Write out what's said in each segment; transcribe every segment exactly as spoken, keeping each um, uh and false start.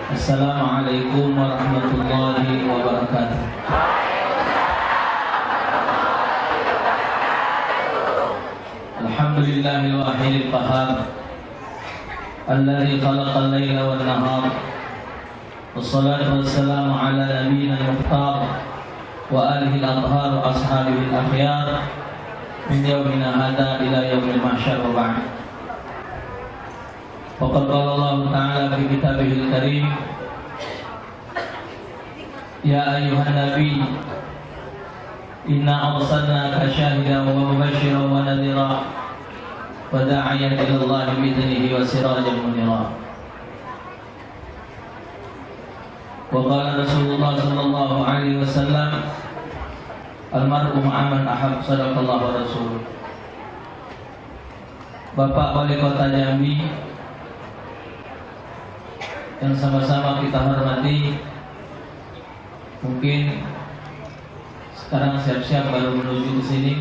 Assalamualaikum warahmatullahi wabarakatuh. Alhamdulillahil wahidil qahar, alladzi khalaqal laila wan nahar. Wassalatu wassalamu ala nabiyyina al-mukhtar wa alihi al-athhar wa ashabihi al-akhyar min yaumina hadza ila yaumil mahsyar, wa ba'd. Faqad qala Allahu ta'ala fi kitabihil karim, "Ya ayyuhan nabi, inna arsalnaka syahidan wa mubasysyiran wa nadhira wa da'iyan ila Allahi bi idhnihi wa sirajan munira." Wa qala Rasulullah sallallahu alaihi wasallam, "Al mar'u ma'a man ahab." Sadaqallahu wa rasuluh. Bapak Wali Kota Jambi yang sama-sama kita hormati, mungkin sekarang siap-siap baru menuju ke sini.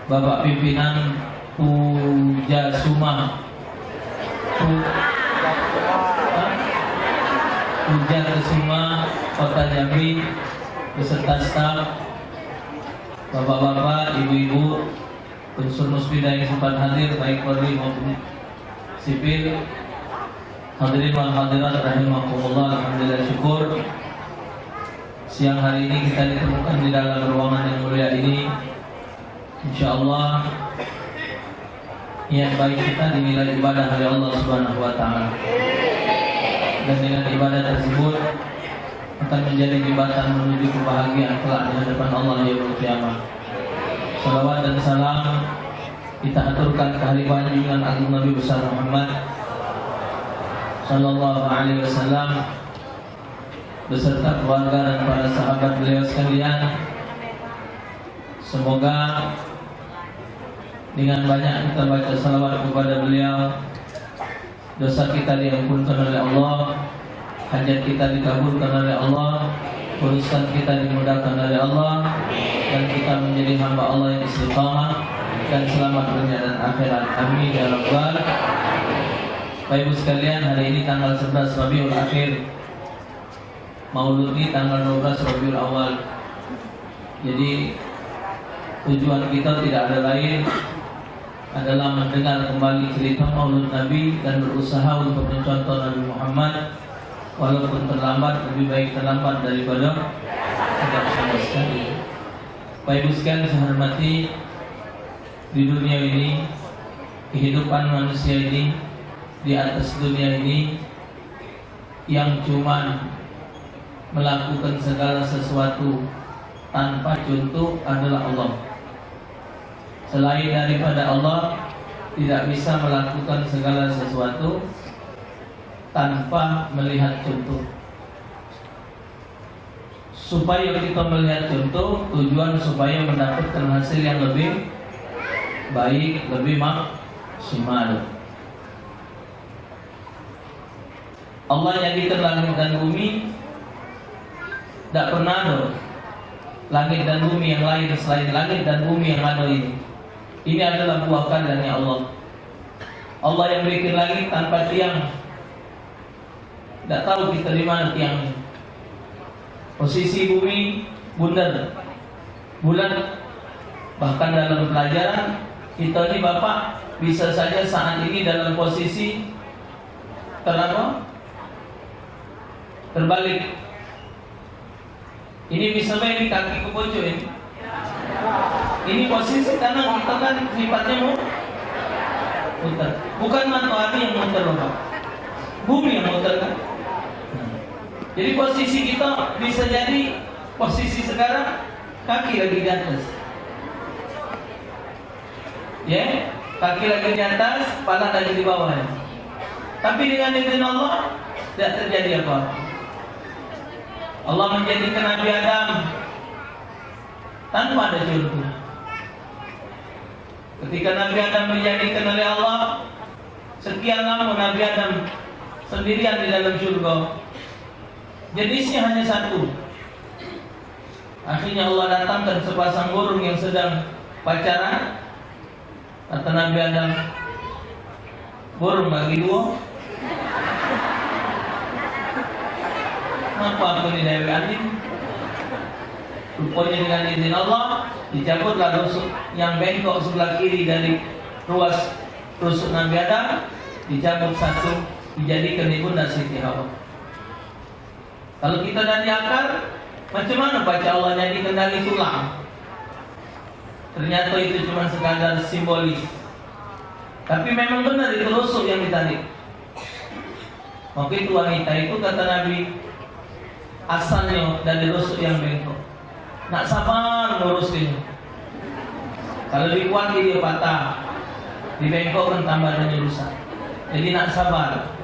Bapak pimpinan Puja Suma, Pu-, Puja Kesuma Kota Jambi beserta staf, bapak-bapak, ibu-ibu, unsur musbidah yang sempat hadir, baik Polri maupun sipil, hadirin wal hadirat rahimakumullah, alhamdulillah syukur. Siang hari ini kita ditemukan di dalam ruangan yang mulia ini. Insyaallah niat baik kita dinilai ibadah oleh Allah Subhanahu wa taala. Dan dengan ibadah tersebut akan menjadi jembatan menuju kebahagiaan kelak di hadapan Allah Yaumul Qiyamah. Salawat dan salam kita aturkan ke halifahnyo junjungan agung Nabi besar Muhammad sallallahu alaihi wasallam beserta keluarga dan para sahabat beliau sekalian. Semoga dengan banyak kita baca salawat kepada beliau, dosa kita diampunkan oleh Allah, hajat kita dikabulkan oleh Allah, urusan kita dimudahkan oleh Allah, dan kita menjadi hamba Allah yang istiqamah dan selamat dunia dan akhirat. Amin ya rabbal. Bapak Ibu sekalian, hari ini tanggal sebelas Rabiul Akhir, Maulud ni tanggal dua belas Rabiul Awal. Jadi tujuan kita tidak ada lain adalah mendengar kembali cerita Maulud Nabi dan berusaha untuk mencontoh Nabi Muhammad, walaupun terlambat, lebih baik terlambat daripada tidak sama sekali. Bapak Ibu sekalian saya hormati, di dunia ini, kehidupan manusia ini, di atas dunia ini, yang cuman melakukan segala sesuatu tanpa contoh adalah Allah. Selain daripada Allah, tidak bisa melakukan segala sesuatu tanpa melihat contoh. Supaya kita melihat contoh, tujuan supaya mendapatkan hasil yang lebih baik, lebih maksimal. Allah jadikan langit dan bumi, dak pernah ada langit dan bumi yang lain selain langit dan bumi yang ada ini. Ini adalah buah karyanya Allah. Allah yang bikin langit tanpa tiang. Dak tahu kita di mana tiangnya. Posisi bumi bundar, bulat. Bahkan dalam pelajaran kita ni, Bapak, bisa saja saat ini dalam posisi ter-, apa? Terbalik. Ini bisa bae ini kaki ke pucuk ini. Ini posisi tanah kita kan sifatnya mu-, muter. Bukan matahari yang muter, Bapak. Bumi yang muter kan. Jadi posisi kita bisa jadi posisi sekarang kaki lagi di atas. Ya, kaki lagi di atas, kepala lagi di bawah. Tapi dengan izin Allah, tidak terjadi apa-apa. Allah menjadikan Nabi Adam tanpa ada contoh. Ketika Nabi Adam dijadikan oleh Allah, sekian lama Nabi Adam sendirian di dalam syurga. Jenisnya hanya satu. Akhirnya Allah datangkan sepasang burung yang sedang pacaran. Kata Nabi Adam, "Burung bagi dua." Ngapo aku ni dewekan ni? Rupanya dengan izin Allah, dicabutlah rusuk yang bengkok sebelah kiri dari ruas rusuk Nabi Adam, dicabut satu, dijadikan ibunda Siti Hawa. Kalau kita dari akar, macam mana baca Allah jadikan dari tulang? Ternyata itu cuma sekadar simbolis. Tapi memang benar itu rusuk yang ditarik. Waktu itu wanita itu kata Nabi, asalnya dari rusuk yang bengkok. Nak sabar ngurus ini. Kalau dikuat dia patah, dibengkokkan tambah dan rusak. Jadi nak sabar.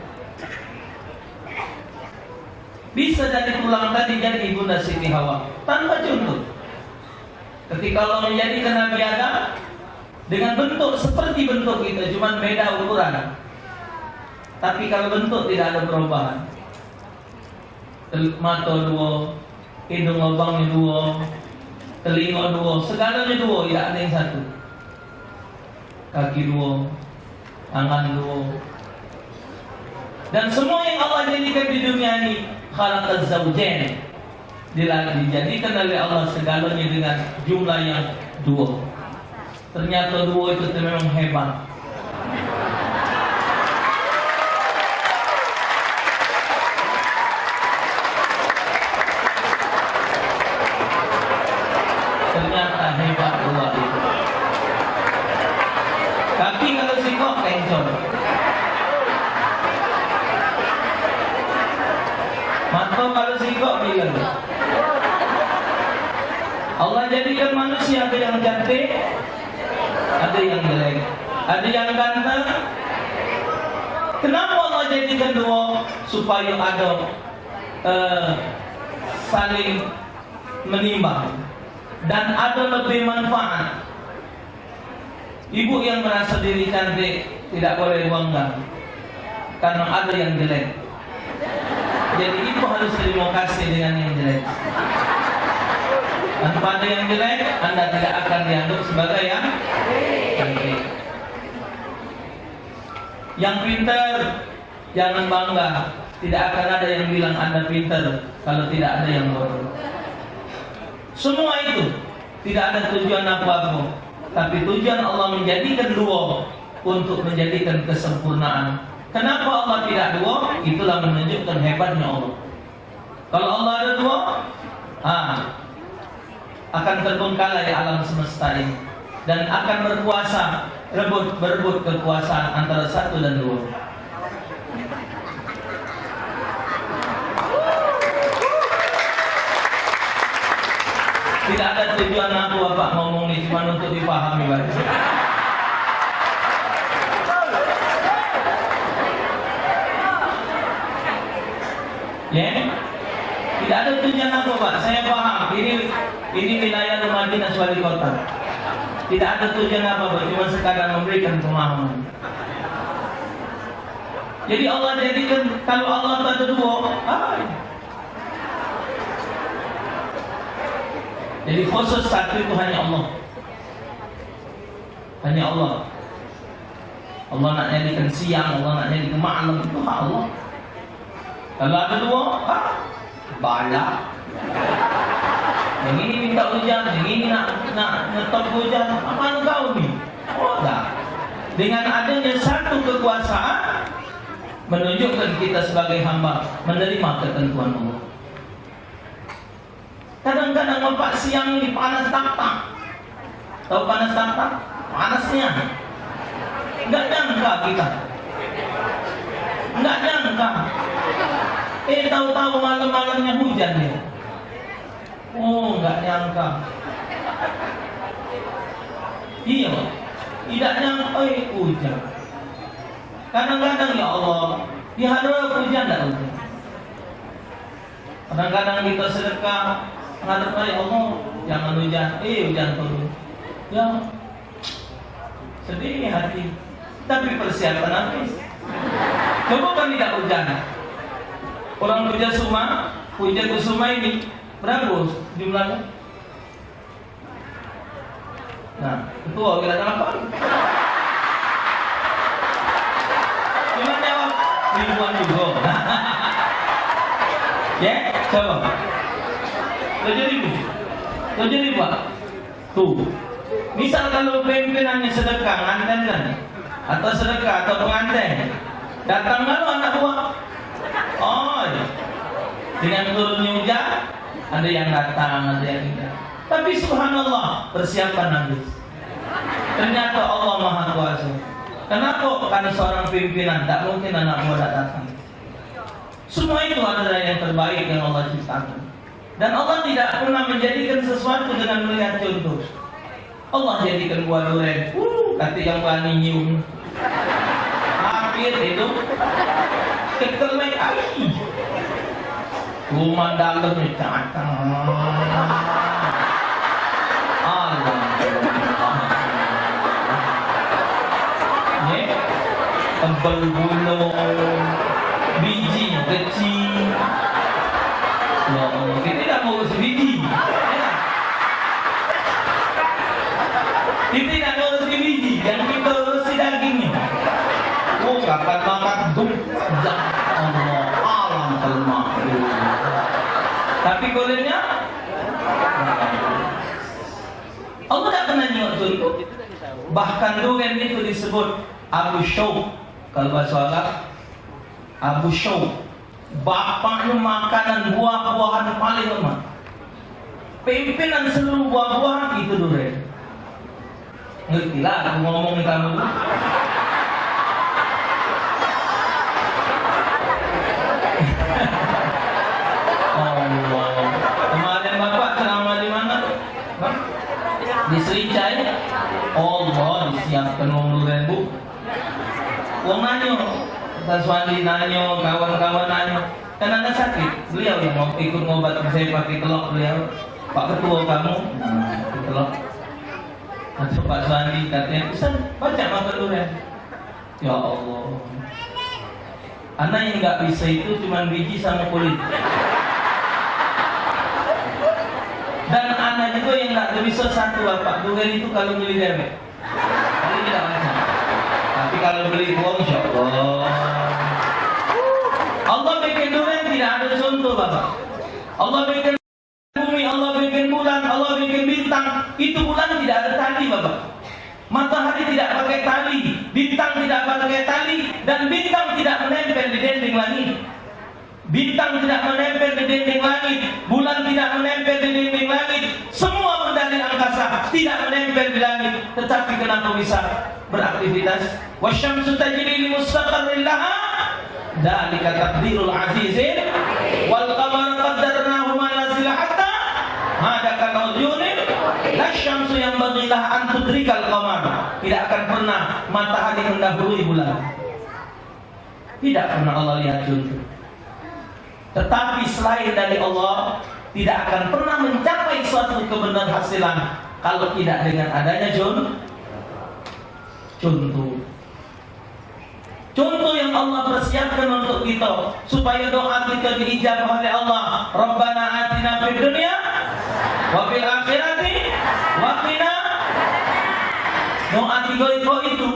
Bisa jadi tulang tadi jadi Ibunda Siti Hawa tanpa contoh. Ketika Allah menjadikan Nabi Adam dengan bentuk seperti bentuk kita, cuman beda ukuran. Tapi kalau bentuk tidak ada perubahan. Tel-, mato duo, hidung lobangnya duo, telingo duo, segalanya duo, tidak ada yang satu. Kaki duo, tangan duo. Dan semua yang Allah jadikan di dunia ini, khalaqaz zaujain. Dila-, dijadikan oleh Allah segalanya dengan jumlah yang duo. Ternyata duo itu tu memang hebat. Ternyata hebat duo itu. Kaki kalau sikok, kencot. Mato kalau sikok, bilang. Allah jadikan manusia ada yang cantik, ada yang jelek, ada yang ganteng. Kenapa Allah jadikan duo? Supaya ada, eh, saling menimbang dan ada lebih manfaat. Ibu yang merasa diri cantik tidak boleh bangga karena ada yang jelek. Jadi ibu harus terima kasih dengan yang jelek. Tanpa ada yang jelek, anda tidak akan dianggap sebagai yang cantik. Yang pintar, jangan bangga. Tidak akan ada yang bilang anda pintar kalau tidak ada yang bodoh. Semua itu tidak ada tujuan apa-apa, tapi tujuan Allah menjadikan duo untuk menjadikan kesempurnaan. Kenapa Allah tidak duo? Itulah menunjukkan hebatnya Allah. Kalau Allah ada duo, ha, akan terbengkalai alam semesta ini dan akan berkuasa, rebut, berebut kekuasaan antara satu dan duo. Tidak ada tujuan aku bapak ngomong ni, cuma untuk dipahami bae. Ya, tidak ada tujuan apa pak. Saya paham. Ini ini wilayah rumah dinas wali kota. Tidak ada tujuan apa pak. Cuma sekadar memberikan pemahaman. Jadi Allah jadikan, kalau Allah tak ada duo, ah, jadi khusus satu itu hanya Allah. Hanya Allah. Allah nak jadikan siang, Allah nak jadikan malam, itu hak Allah. Kalau ada duo, ah, bala. Yang ini minta hujan, yang ini nak nak ngetop hujan. Apa kau ni? Oh, dah. Dengan adanya satu kekuasaan, menunjukkan kita sebagai hamba menerima ketentuan Allah. Kadang-kadang bapak siang ni panas taktak. Tahu panas taktak? Panasnya. Enggak nyangka kita. Enggak nyangka. Eh, tahu-tahu malam-malamnya hujan dia. Oh, enggak nyangka. Iya. Tidak nyangka, eh, hujan. Kadang-kadang, ya Allah, diharap hujan, enggak hujan. Kadang-kadang kita sedekah, ngadep, "Ya Allah, jangan hujan, eh, hujan turun." Ya, sedih hati. Tapi persiapan habis. Coba kan tidak hujan. Orang puja suma, puja kusuma ini, berapa jumlahnya? Nah, ketua wilayah apa? Cuma jawab ribuan juga. Ya, coba. Tujuh ribu. Tujuh ribu, Pak. Tuh. Misal kalau pimpinannyo sedekah, nganten kan? Atau sedekah, atau penganten. Datang lalu anak buah. Oh, iya. Dengan turunnya hujan, ada yang datang, ada yang tidak. Tapi subhanallah, persiapan habis. Ternyata Allah Maha Kuasa. Kenapa? Karena seorang pimpinan, tak mungkin anak buah tak datang. Semua itu adalah yang terbaik yang Allah ciptakan. Dan Allah tidak pernah menjadikan sesuatu dengan melihat contoh. Allah jadikan buah duren. Uh, kata yang berani nyium. Akhir itu. Ketelek ai. Rumah dalam ni datang. Allah. Ye. Tebel bulu. Biji kecil. Ya Allah, kita dah ngurus biji. Kita dah ngurus biji, yang kita urusi dagingnya. Oh, kapan makan? Dum. Ya Allah, alam termakhluk. Tapi kulitnya, Allah tak pernah nyuruh contoh. Bahkan duren itu disebut Abu Syauh. Kalau bahasa Arab, Abu Syauh. Bapaknyo makanan buah-buahan paling lemak. Pimpinan seluruh buah-buahan itu duren. Ngerti lah aku ngomong ni kamu. Allah. Kemarin Bapak ceramah di mana? Hah? Di Sericai. Allah, disiapkan wong duren, Bu. Wong nanyo, Ustaz Suwandi nanyo, kawan-kawan nanyo, kan ana sakit. Beliau yang mau ikut ngobat saya pakai telok beliau. Pak Ketua kamu, nah, pakai telok. Kata Pak Suwandi, katanya, "Ustaz, banyak makan durian." Ya Allah. Ana yang nggak bisa itu cuma biji sama kulit. Dan ana juga yang nggak bisa satu, Bapak. Durian itu kalau beli dewek. Ini tidak macam. Tapi kalau beli buah, insya Allah. Allah bikin durian tidak ada contoh, Bapak. Allah bikin bumi, Allah bikin bulan, Allah bikin bintang. Itu bulan tidak ada tali, Bapak. Matahari tidak pakai tali, bintang tidak pakai tali, dan bintang tidak menempel di dinding langit. Bintang tidak menempel di dinding langit, bulan tidak menempel di dinding langit, semua benda di angkasa tidak menempel di langit. Tetapi kenapa bisa beraktivitas? Wasyamsu tajri li mustaqarrin laha, dzalika taqdirul azizin, wal qamara qaddarnahu manazila hatta ada kal urjunil. Lasyamsu yanbaghi laha an tudrikal qamar. Tidak akan pernah matahari mendahului bulan. Tidak pernah Allah lihat contoh. Tetapi selain dari Allah, tidak akan pernah mencapai suatu keberhasilan kalau tidak dengan adanya con-, contoh. Contoh yang Allah persiapkan untuk kita, supaya doa kita diijabah oleh Allah. Rabbana atina fid dunya wa fil akhirati wa qina. Doa tiga iko itu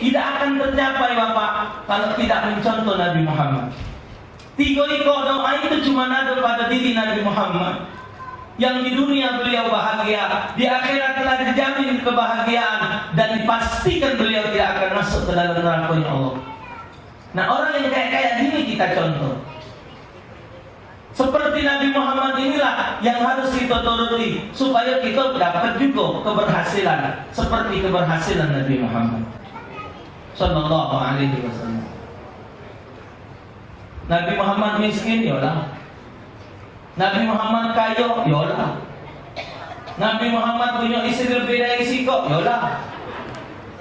tidak akan tercapai, Bapak, kalau tidak mencontoh Nabi Muhammad. Tiga iko doa itu cuma ada pada diri Nabi Muhammad. Yang di dunia beliau bahagia, di akhirat telah dijamin kebahagiaan dan dipastikan beliau tidak akan masuk ke dalam neraka Allah. Nah, orang yang kayak-kayak gini kita contoh. Seperti Nabi Muhammad inilah yang harus kita turuti supaya kita dapat juga keberhasilan seperti keberhasilan Nabi Muhammad sallallahu alaihi wasallam. Nabi Muhammad miskin, yolah. Nabi Muhammad kayo, yolah. Nabi Muhammad punyo istri lebih dari sikok, yolah.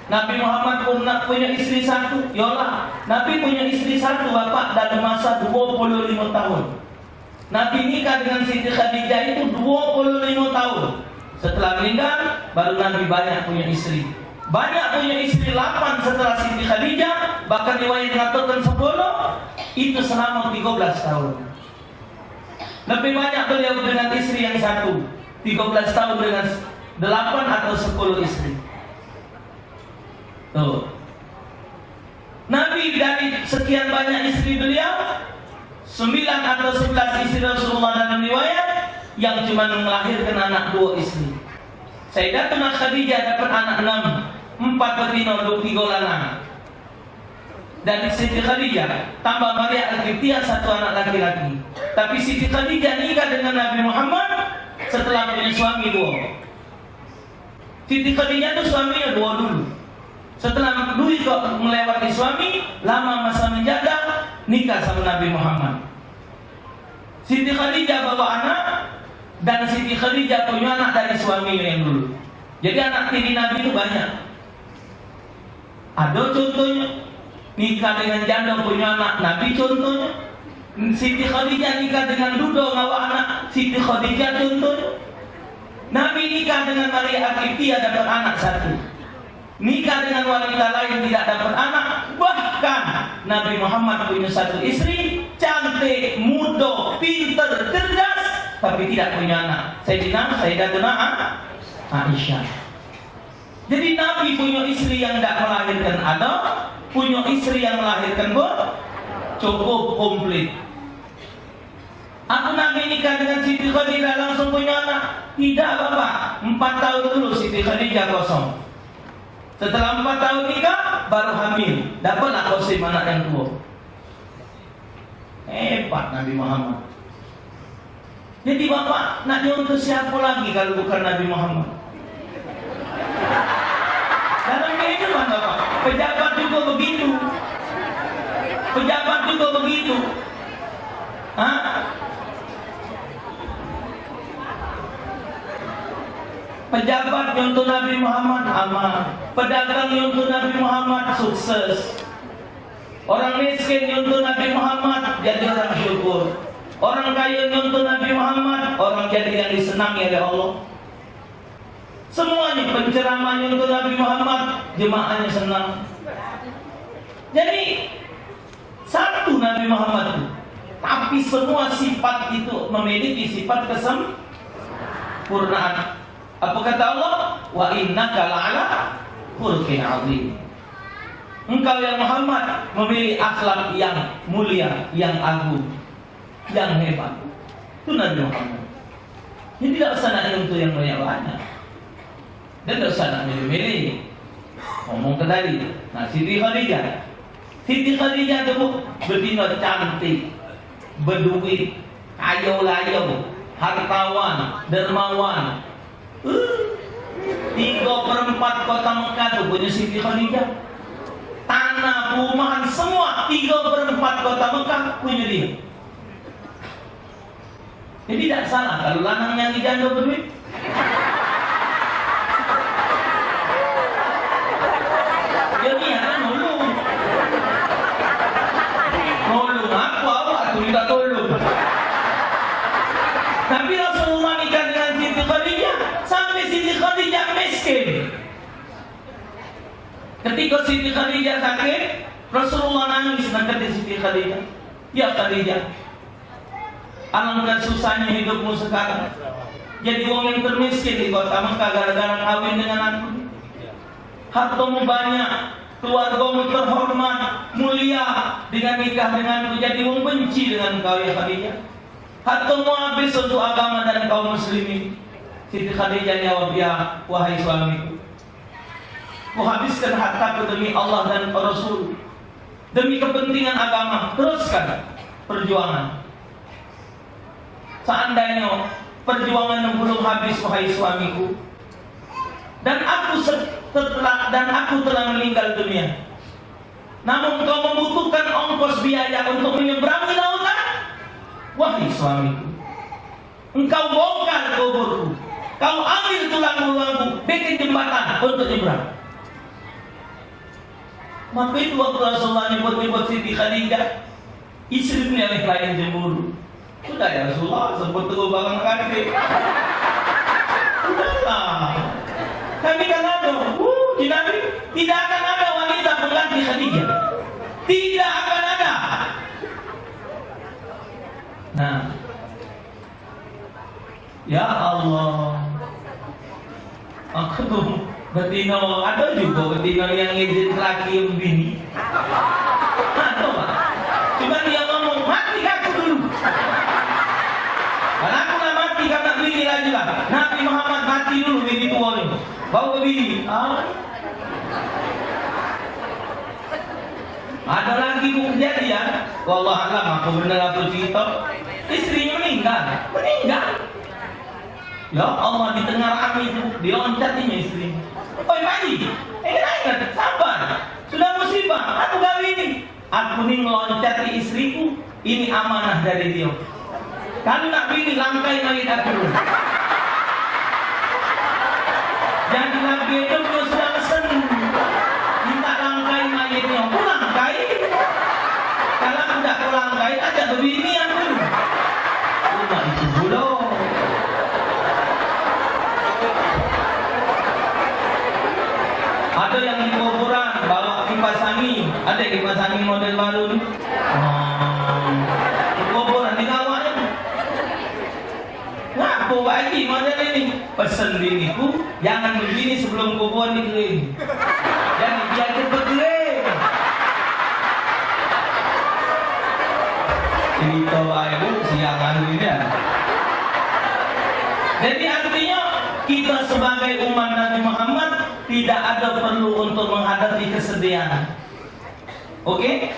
Nabi Muhammad pun nak punyo istri satu, yolah. Nabi punyo istri satu, Bapak, dalam masa dua puluh lima tahun. Nabi nikah dengan Siti Khadijah itu dua puluh lima tahun. Setelah meninggal, baru Nabi banyak punyo istri. Banyak punyo istri lapan setelah Siti Khadijah, bahkan riwayat mengatakan sepuluh, itu selama tiga belas tahun. Lebih banyak beliau dengan istri yang satu, tiga belas tahun dengan delapan atau sepuluh istri. Tuh. Nabi dari sekian banyak istri beliau, Sembilan atau sebelas istri Rasulullah dalam riwayat, yang cuma melahirkan anak dua istri. Sayyidatuna Khadijah dapat anak enam, empat betina, dua tiga lanang. Dan Siti Khadijah tambah Maria Al-Qibtiyah satu anak laki-laki. Tapi Siti Khadijah nikah dengan Nabi Muhammad setelah punya suami dua. Siti Khadijah tu suaminya dua dulu. Setelah dulu kok melewati suami, lama masa menjaga, nikah sama Nabi Muhammad. Siti Khadijah bawa anak, dan Siti Khadijah punya anak dari suaminya yang dulu. Jadi anak tiri Nabi itu banyak. Ada contohnya, nikah dengan janda punya anak Nabi contohnya. Siti Khadijah nikah dengan duda ngawa anak Siti Khadijah contohnya. Nabi nikah dengan Maria Al-Qibtiyah dapat anak satu. Nikah dengan wanita lain tidak dapat anak. Bahkan Nabi Muhammad punya satu istri, cantik, muda, pinter, cerdas, tapi tidak punya anak. Sayyidina, Sayyidatuna A-, Aisyah. Jadi Nabi punya istri yang tidak melahirkan ada, punya istri yang melahirkan pun cukup komplit. Aku Nabi nikah dengan Siti Khadijah langsung punya anak? Tidak, Bapak. Empat tahun dulu Siti Khadijah kosong. Setelah empat tahun nikah, baru hamil. Dapatlah Qasim anak yang tua. Hebat Nabi Muhammad. Jadi Bapak nak nyontoh siapa lagi kalau bukan Nabi Muhammad? Dalam kehidupan Bapak, pejabat juga begitu. Pejabat juga begitu. Hah? Pejabat nyontoh Nabi Muhammad, aman. Pedagang nyontoh Nabi Muhammad, sukses. Orang miskin nyontoh Nabi Muhammad, jadi orang syukur. Orang kaya nyontoh Nabi Muhammad, orang jadi yang disenangi oleh Allah. Semuanya, penceramah nyontoh Nabi Muhammad, jemaahnya senang. Jadi, satu Nabi Muhammad itu, tapi semua sifat itu memiliki sifat kesempurnaan. Apa kata Allah? "Wa innaka la'ala khuluqin azim." Engkau, ya Muhammad, memiliki akhlak yang mulia, yang agung, yang hebat. Itu Nabi Muhammad. Jadi tidak usah nak nyentuh yang banyak-banyak. Dan tidak usah nak milih-milih. Ngomong ke tadi. Nah, Siti Khadijah. Siti Khadijah tu betina cantik, beduit, kaya raya, hartawan, dermawan. Eh, tiga perempat kota Mekah tu punya Siti Khadijah. Tanah, perumahan, semua tiga perempat kota Mekah punya dia. Jadi tak salah kalau lanang nyari janda beduit. Dia niat nulung. Nulung apa, awak tu minta tolong. Tapi Rasulullah nikah dengan Siti Khadijah, sampai Siti Khadijah miskin. Ketika Siti Khadijah sakit, Rasulullah nangis nang kata Siti Khadijah, "Ya Khadijah, alangkah susahnya hidupmu sekarang. Jadi wong yang termiskin di kota Mekah gara-gara kawin dengan aku. Hartamu banyak, keluargamu terhormat, mulia, dengan nikah denganku. Jadi wong benci dengan kau, ya Khadijah. Hartamu habis untuk agama dan kaum muslimin." Siti Khadijah jawab, "Ya, wahai suamiku, ku habiskan hartaku demi Allah dan Rasul, demi kepentingan agama. Teruskan perjuangan. Seandainya perjuangan belum habis, wahai suamiku, dan aku se- setelah dan aku telah meninggal dunia, namun kau membutuhkan ongkos biaya untuk menyeberangi lautan, wahai suamiku, engkau bongkar kuburku, kau ambil tulang belulangku, bikin jembatan untuk nyeberang." Maka itu waktu Rasulullah nyebut-nyebut Siti Khadijah, istri ni lain cemburu. "Sudah ya Rasulullah, sebut terus barang kaki." Udahlah. Nabi kan ada. Uh, di Nabi, tidak akan ada wanita pengganti Khadijah. Tidak akan ada. Nah, ya Allah. Aku tu betina, ada juga betina yang ngizin laki bini. Ada, Pak. Cuma dia ngomong, "Mati aku dulu." Bau ke bini. Ah. Ada lagi, Bu, kejadian. Wallah alam, apa bener apa cerita. Istri meninggal. Meninggal. Ya Allah, di tengah rami tu, dia loncat ini istri. Oi, Mak Haji, ingat-ingat, sabar. Sudah musibah, apa gawe ini? Aku ni ngeloncati istriku, ini amanah dari dia. Kalu nak bini, langkai mayit aku. Jadi lagi hidup dia sudah mesen. Minta langkai mayitnya, aku langkai. Kalu aku dak aku langkai, ajak bebini aku. Cuma itu pulo. Ada yang di kuburan bawa kipas angin. Ada kipas angin model baru ni? Hmm. Di kuburan dibawa ni. Ngapo bagi model ini? Pesen biniku, jangan begini sebelum kuburan dikering. Jadi biar cepet kering. Cerita bae, Bu, siangan ni dah. Jadi artinya, kita sebagai umat Nabi Muhammad tidak ada perlu untuk menghadapi kesedihan. Oke?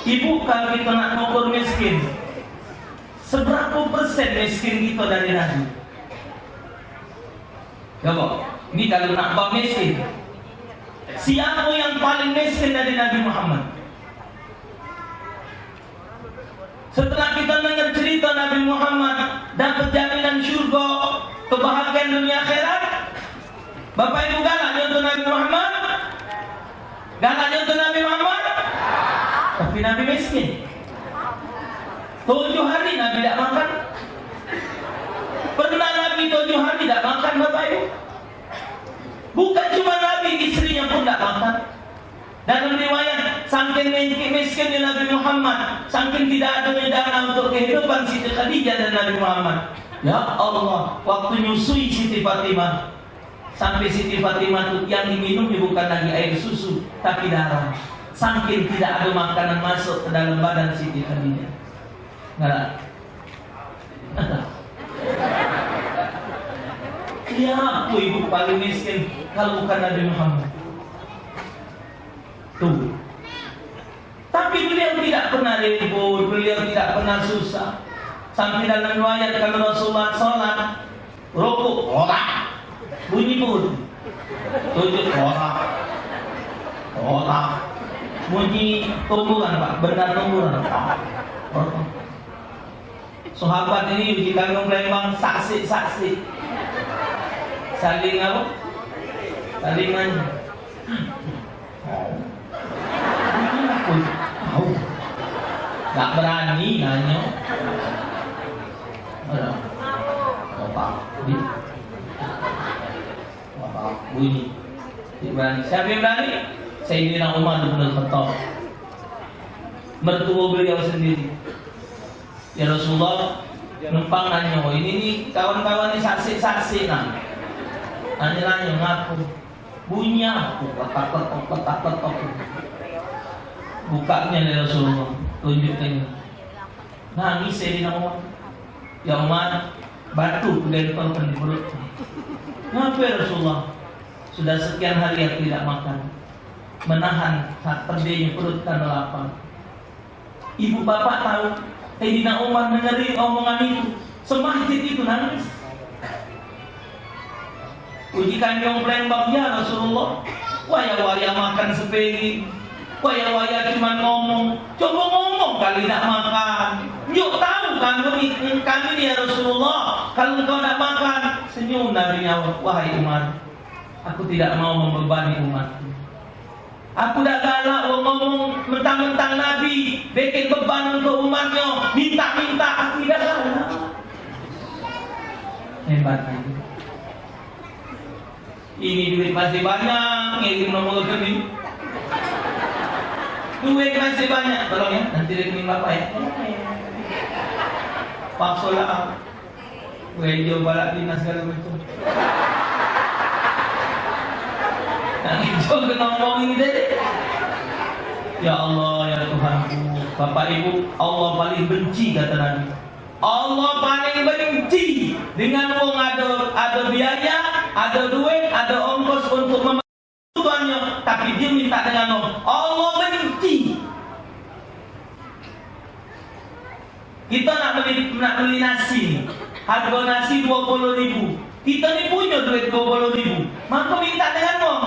Ibu, kalau kita nak ngukur miskin, seberapa persen miskin kita dari Nabi? Coba, ini kalau nak bab miskin. Siapa yang paling miskin dari Nabi Muhammad? Setelah kita dengar cerita Nabi Muhammad dapat jaminan syurga, kebahagiaan dunia akhirat, Bapak Ibu galak nyontoh Nabi Muhammad? Galak nyontoh Nabi Muhammad? Tapi Nabi miskin. Tujuh hari Nabi dak makan. Pernah Nabi tujuh hari dak makan, Bapak Ibu? Bukan cuma Nabi, istrinya pun dak makan. Dalam riwayat, saking miskin, miskinnya Nabi Muhammad, saking tidak adanya dana untuk kehidupan Siti Khadijah dan Nabi Muhammad. Ya Allah, waktu nyusui Siti Fatimah, sampai Siti Fatimah tu yang diminumnya bukan lagi air susu, tapi darah. Saking tidak ada makanan masuk ke dalam badan Siti Khadijah. Nah, siapa ibu paling miskin kalau bukan Nabi Muhammad? Tuh. Tapi beliau tidak pernah ribut, beliau tidak pernah susah. Sampai dalam riwayat, kalau Rasulullah sholat, rukuk, orak. Bunyi pun. Sujud, orak. Orak. Bunyi tumburan, Pak. Benda tumburan. Orak. Sahabat ini uji kandung Palembang, saksi-saksi. Saling apa? Saling nanya. Tahu. Tahu. Tak berani nanya. Ada. Bapak. Di. Bapak. Bunyi. Tidak berani. Siapa yang berani? Sayyidina Umar bin Khattab. Mertua beliau sendiri. Ya Rasulullah, numpang nanyo, ini ni kawan-kawan ni saksi-saksi nah. Nanyo-nanyo, ngapo? Bunyi apo? Kletak-kletok, kletak-kletok. Bukaknyo oleh Rasulullah, tunjuknyo. Nangis Sayyidina Umar. Ya Umar, batu ku lempar di perut. Ngapo ya Rasulullah? Sudah sekian hari aku tidak makan. Menahan pedihnya perut karena lapar. Ibu bapak tahu, Sayyidina Umar dengerin omongan itu, semajid itu nangis. Uji kandung Palembang, ya Rasulullah, waya-waya makan sepiring, waya-waya cuma ngomong, coba ngomong kali nak makan. Njuk tahu kami, kami ni ya Rasulullah, kalau engkau nak makan. Senyum Nabi nyaut, wahai Umar, aku tidak mau membebani umatku. Aku dak galak wong ngomong mentang-mentang Nabi bikin beban untuk umatnyo, minta-minta, aku dak galak. Hebat Nabi. Ini duit masih banyak, ngirim nomor rekening. Duit masih banyak, tolong ya, nanti rekening bapak ya. Paksa lah. Gereja balak dinas segala macam. Nah, itu kena ngomong ini tadi. Ya Allah, ya Tuhanku, Bapak Ibu, Allah paling benci, kata Nabi. Allah paling benci dengan wong ada, ada biaya, Ada duit, ada ongkos untuk mem- tujuannyo, tapi dio minta dengan Allah. Allah benci. Kita nak beli, nak beli nasi ni, harga nasi dua puluh ribu. Kita ni punyo duit dua puluh ribu, maka minta dengan wong.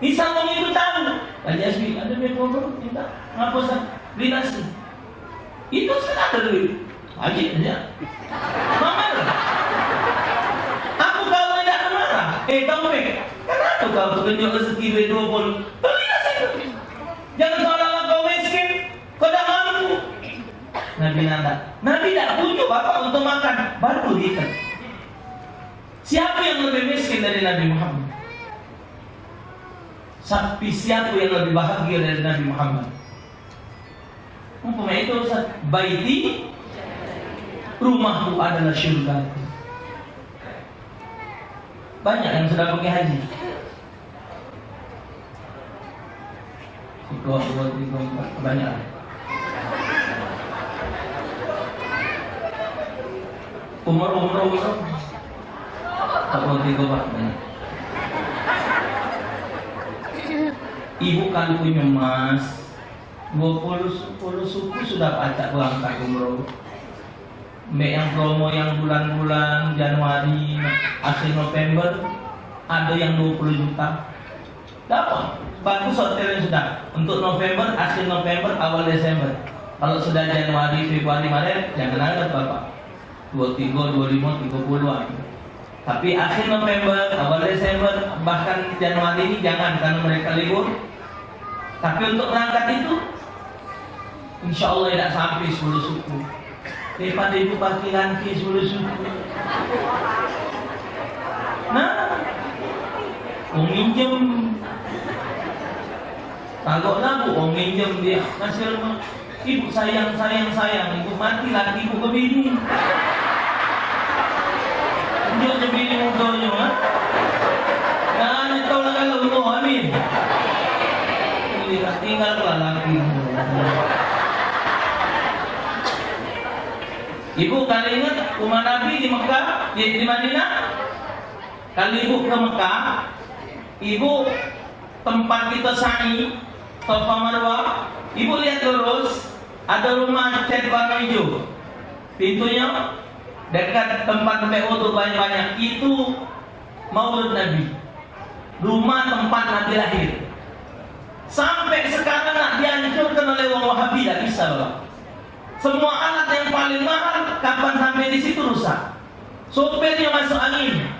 Misal wong itu tahu, "Haji Asmi, ada duit dua puluh, minta." "Ngapo, Ustaz?" "Beli nasi." Itu sudah ada duit. Haji, ya. Mamal. Aku kalau tidak marah, "Eh, Taufik, kenapa kau tunjuk rezeki duit dua puluh? Belilah situ. Jangan seolah-olah kau miskin, kau tidak mampu." Nabi nanda. Nabi tidak tunjuk bapak untuk makan. Batu hitam. Siapa yang lebih miskin dari Nabi Muhammad? Tapi siapa yang lebih bahagia dari Nabi Muhammad? Umpama itu, Ustaz, "Baiti, rumahku adalah syurga." Banyak yang sudah pergi haji. Siko, duo, tigo, empat, kebanyakan. Umroh, umroh, umroh. Siko, duo, tigo, empat, banyak. Ibu kalu punyo emas, duo puluh, sepuluh suku sudah pacak berangkat umroh. Mek yang promo yang bulan-bulan Januari, akhir November, ada yang dua puluh juta. Dapat. Bagus hotelnya sudah. Untuk November, akhir November, awal Desember. Kalau sudah Januari, Februari, Maret, jangan harap, Bapak. Dua tiga, dua lima, tiga puluhan. Tapi akhir November, awal Desember, bahkan Januari ini jangan, karena mereka libur. Tapi untuk berangkat itu, insya Allah tidak sampai sepuluh suku. Daripada ibu pakai ganti sepuluh suku. Nah, wong minjem. Kagok lagu, wong minjem dia. Masih lemah. Ibu sayang, sayang, sayang. Ibu mati, laki ibu ke bini. Dia je bini mudanyo, ha? Nah, nyetol lah kalau Allah, amin. Tinggal lah laki. Ibu kalu inget rumah Nabi di Mekah, di, di Madinah? Kalu ibu ke Mekah, ibu tempat kita sa'i, Safa Marwah, ibu lihat lurus, ada rumah cat warna hijau. Pintunyo dekat tempat tempat wudu banyak-banyak. Itu maulid Nabi. Rumah tempat Nabi lahir. Sampai sekarang nak dihancurkan oleh wong Wahabi, tidak bisa, Bapak. Semua alat yang paling mahal, kapan sampai di situ rusak. Sopirnya masuk angin.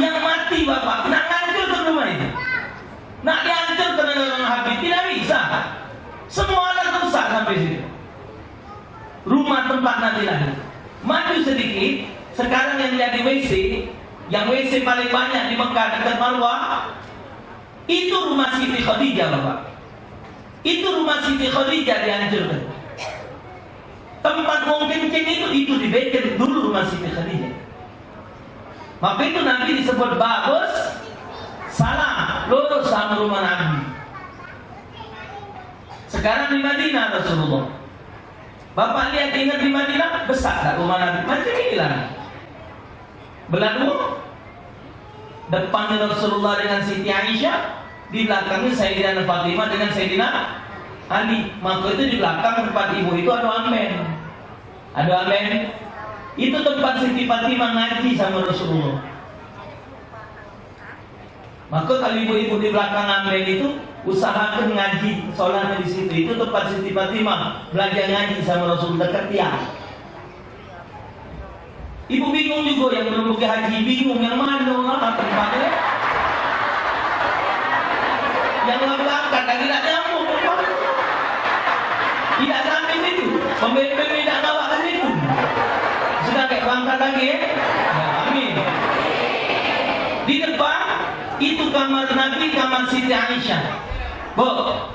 Yang mati, Bapak, nak hancurkan rumah itu. Nak dihancurkan oleh orang Wahabi, tidak bisa. Semua alat rusak sampai situ. Rumah tempat Nabi lahir. Maju sedikit, sekarang yang jadi W C, yang W C paling banyak di Mekah dekat Marwah, itu rumah Siti Khadijah, Bapak. Itu rumah Siti Khadijah dihancurkan. Tempat wong kencing itu, itu dibikin dulu rumah Siti Khadijah. Maka itu Nabi disebut bagus, salam, lurus sama rumah Nabi. Sekarang di Madinah Rasulullah. Bapak lihat, ingat di Madinah, besar tak rumah Nabi? Macam inilah. Belah dua. Depannya Rasulullah dengan Siti Aisyah, di belakangnya Sayyidina Fatimah dengan Sayyidina Ali. Maka itu di belakang tempat ibu itu ada amben. Ada amben. Itu tempat Siti Fatimah ngaji sama Rasulullah. Maka kalu ibu-ibu di belakang amben itu, usahakan ngaji, sholatnya di situ. Itu tempat Siti Fatimah belajar ngaji sama Rasul, dekat tiang. Ibu bingung juga, yang belum pergi haji bingung yang mana lah tempatnya. Yang lah berangkat lagi tak nyambung. Tidak sampai situ. Pemimpin tidak bawa ke situ. Sudah kayak berangkat lagi, ya? Ya, amin. Di depan itu kamar Nabi, kamar Siti Aisyah. Bu,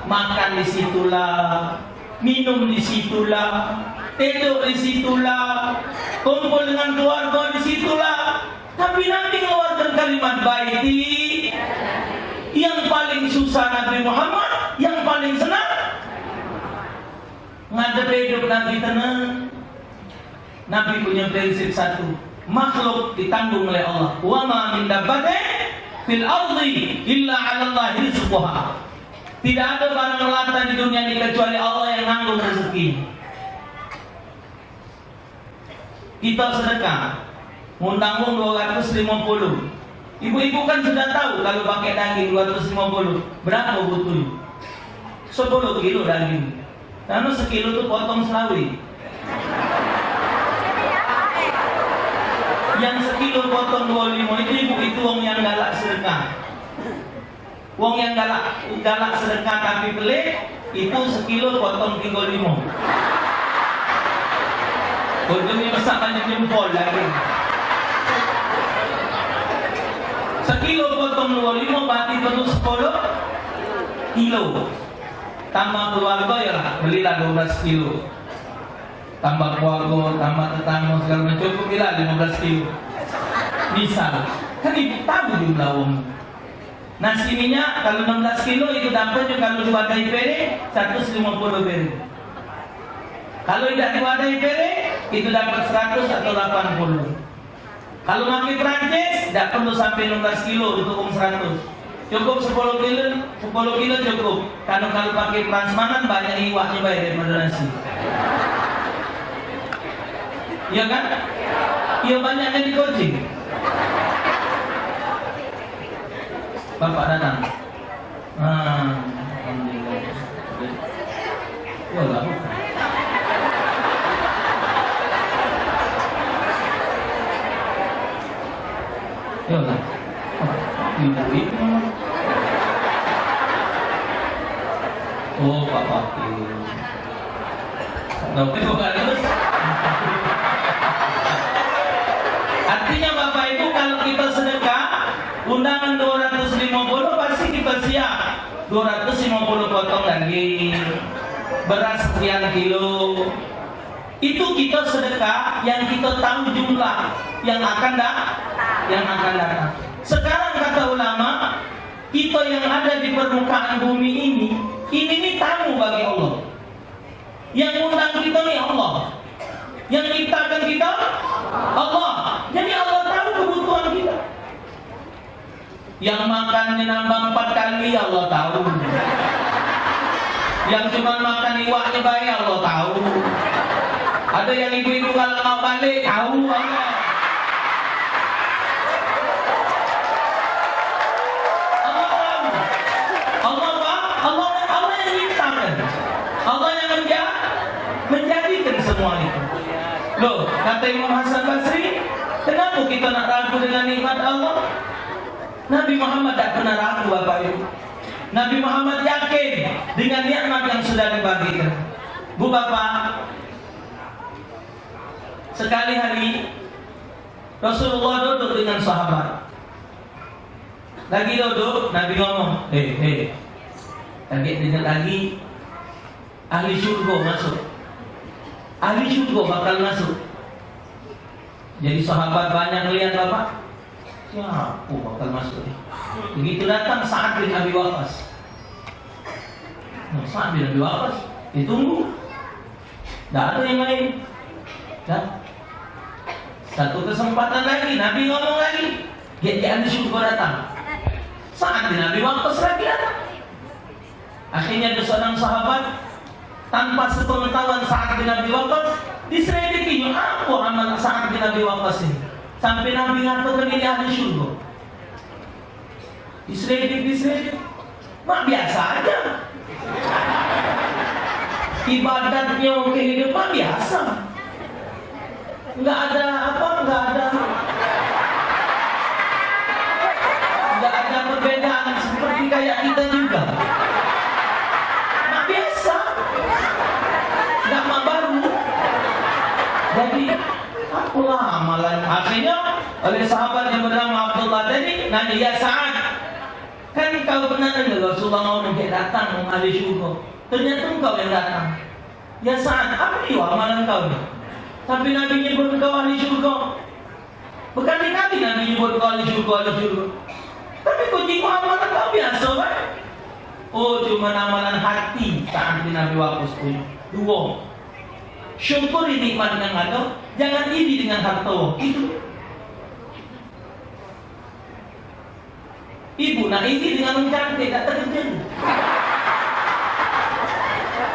makan di situlah, minum di situlah, tidur di situlah, kumpul dengan keluarga di situlah. Tapi Nabi ngeluarkan kalimat baiti, yang paling susah Nabi Muhammad, yang paling senang. Ngadep hidup Nabi tenang. Nabi punya prinsip satu. Makhluk ditanggung oleh Allah. Wa ma min dabbatin fil ardi illa 'alallahi rizquha. Tidak ada barang melata di dunia ini kecuali Allah yang nanggung rezeki. Kita sedekah, ngundang wong dua ratus lima puluh. Ibu-ibu kan sudah tahu kalau pakai daging dua ratus lima puluh, berapa butuh? Sepuluh kilo daging. Karena sekilo tu potong selawi. Yang sekilo potong dua lima itu, ibu, itu wong yang galak sedekah. Wong yang galak, galak sedekah tapi pelit, itu sekilo potong tiga lima. Untungnya besar banyak jempol lagi. Sekilo potong dua lima berarti perlu sepuluh kilo. Tambah keluarga ya lah, belilah dua belas kilo. Tambah keluarga, tambah tetangga segala macam, cukup bila lima belas kilo. Misal, kan ibu tahu jumlah wong. Nasi minyak kalau enam belas kilo itu dapat juga kalau diwadai piring seratus lima puluh piring. Kalau tidak diwadai piring itu dapat seratus atau delapan puluh. Kalau maki Perancis dak perlu sampai enam belas kilo untuk wong seratus. Cukup sepuluh kilo, sepuluh kilo cukup. Karena kalau pakai prasmanan banyak iwaknya baik daripada nasi. Iya kan? Iya, banyaknya di Koji. Bapak datang. Ah, alhamdulillah. Yolah. Yolah. Ibu itu. Oh, Pak Fakir. Tapi bukan terus. Artinya, Bapak Ibu, kalau kita sedekah, undangan dua ratus lima puluh pasti kita siap. Dua ratus lima puluh potong daging, beras sekian kilo. Itu kita sedekah yang kita tahu jumlah yang akan da-, yang akan datang. Sekarang kata ulama, kita yang ada di permukaan bumi ini, ini ni tamu bagi Allah. Yang undang kita ni Allah. Yang ciptakan kita Allah. Jadi Allah tahu kebutuhan kita. Yang makan ni nambah empat kali Allah tahu. Yang cuma makan iwaknya bae Allah tahu. Ada yang ibu-ibu kalau mau balik tahu Allah. Allah tahu. Allah tahu. Allah, Allah yang ciptakan. Allah yang menja-, menjadikan semua itu. Loh, kata Imam Hasan Basri, kenapa kita nak ragu dengan nikmat Allah? Nabi Muhammad tak pernah ragu, Bapak Ibu. Nabi Muhammad yakin dengan nikmat yang sudah dibagikan. Bu Bapak, sekali hari Rasulullah duduk dengan sahabat. Lagi duduk, Nabi ngomong, "Eh, eh, lagi dengar lagi, ahli syurga masuk. Ahli syurga bakal masuk." Jadi sahabat banyak ngeliat, Bapak. Siapa bakal masuk ni? Begitu datang Sa'ad bin Abi Waqqas. Nah, Sa'ad bin Abi Waqqas ditunggu. Dak ada yang lain. Dah. Satu kesempatan lagi, Nabi ngomong lagi. Dia, dia ada syukur datang. Sa'ad bin Abi Waqqas lagi datang. Akhirnya ada seorang sahabat, tanpa sepengetahuan Sa'ad bin Abi Waqqas, diselidikinya, "Apa amal Sa'ad bin Abi Waqqas ini?" Sampai Nabi ngatakan ini ahli syurga. Diselidik, diselidik. Mak, biasa aja. Ibadatnya, kehidupan biasa. Nggak ada apa, nggak ada, nggak ada perbedaan seperti kayak kita juga. Nah, biasa. Nggak mak baru. Jadi, apalah amalan? Akhirnya, oleh sahabat yang bernama Abdullah tadi, nanya, "Ya Sa'ad, kan kau pernah dengar Rasulullah ngomong dia datang mengalir syurga. Ternyata engkau yang datang." Ya Sa'ad, apa iyo amalan kau ni? Sampai Nabi nyebut kau ahli syurga. Berkali-kali Nabi nyebut kau ahli syurga, ahli syurga. Tapi kau tengok amalan kau biasa bae. Oh, cuma amalan hati Sa'ad bin Abi Waqqas tu. Dua. Syukuri nikmat yang ada, jangan iri dengan harta. Itu. Ibu nak iri dengan wong cantik, dak terkejut.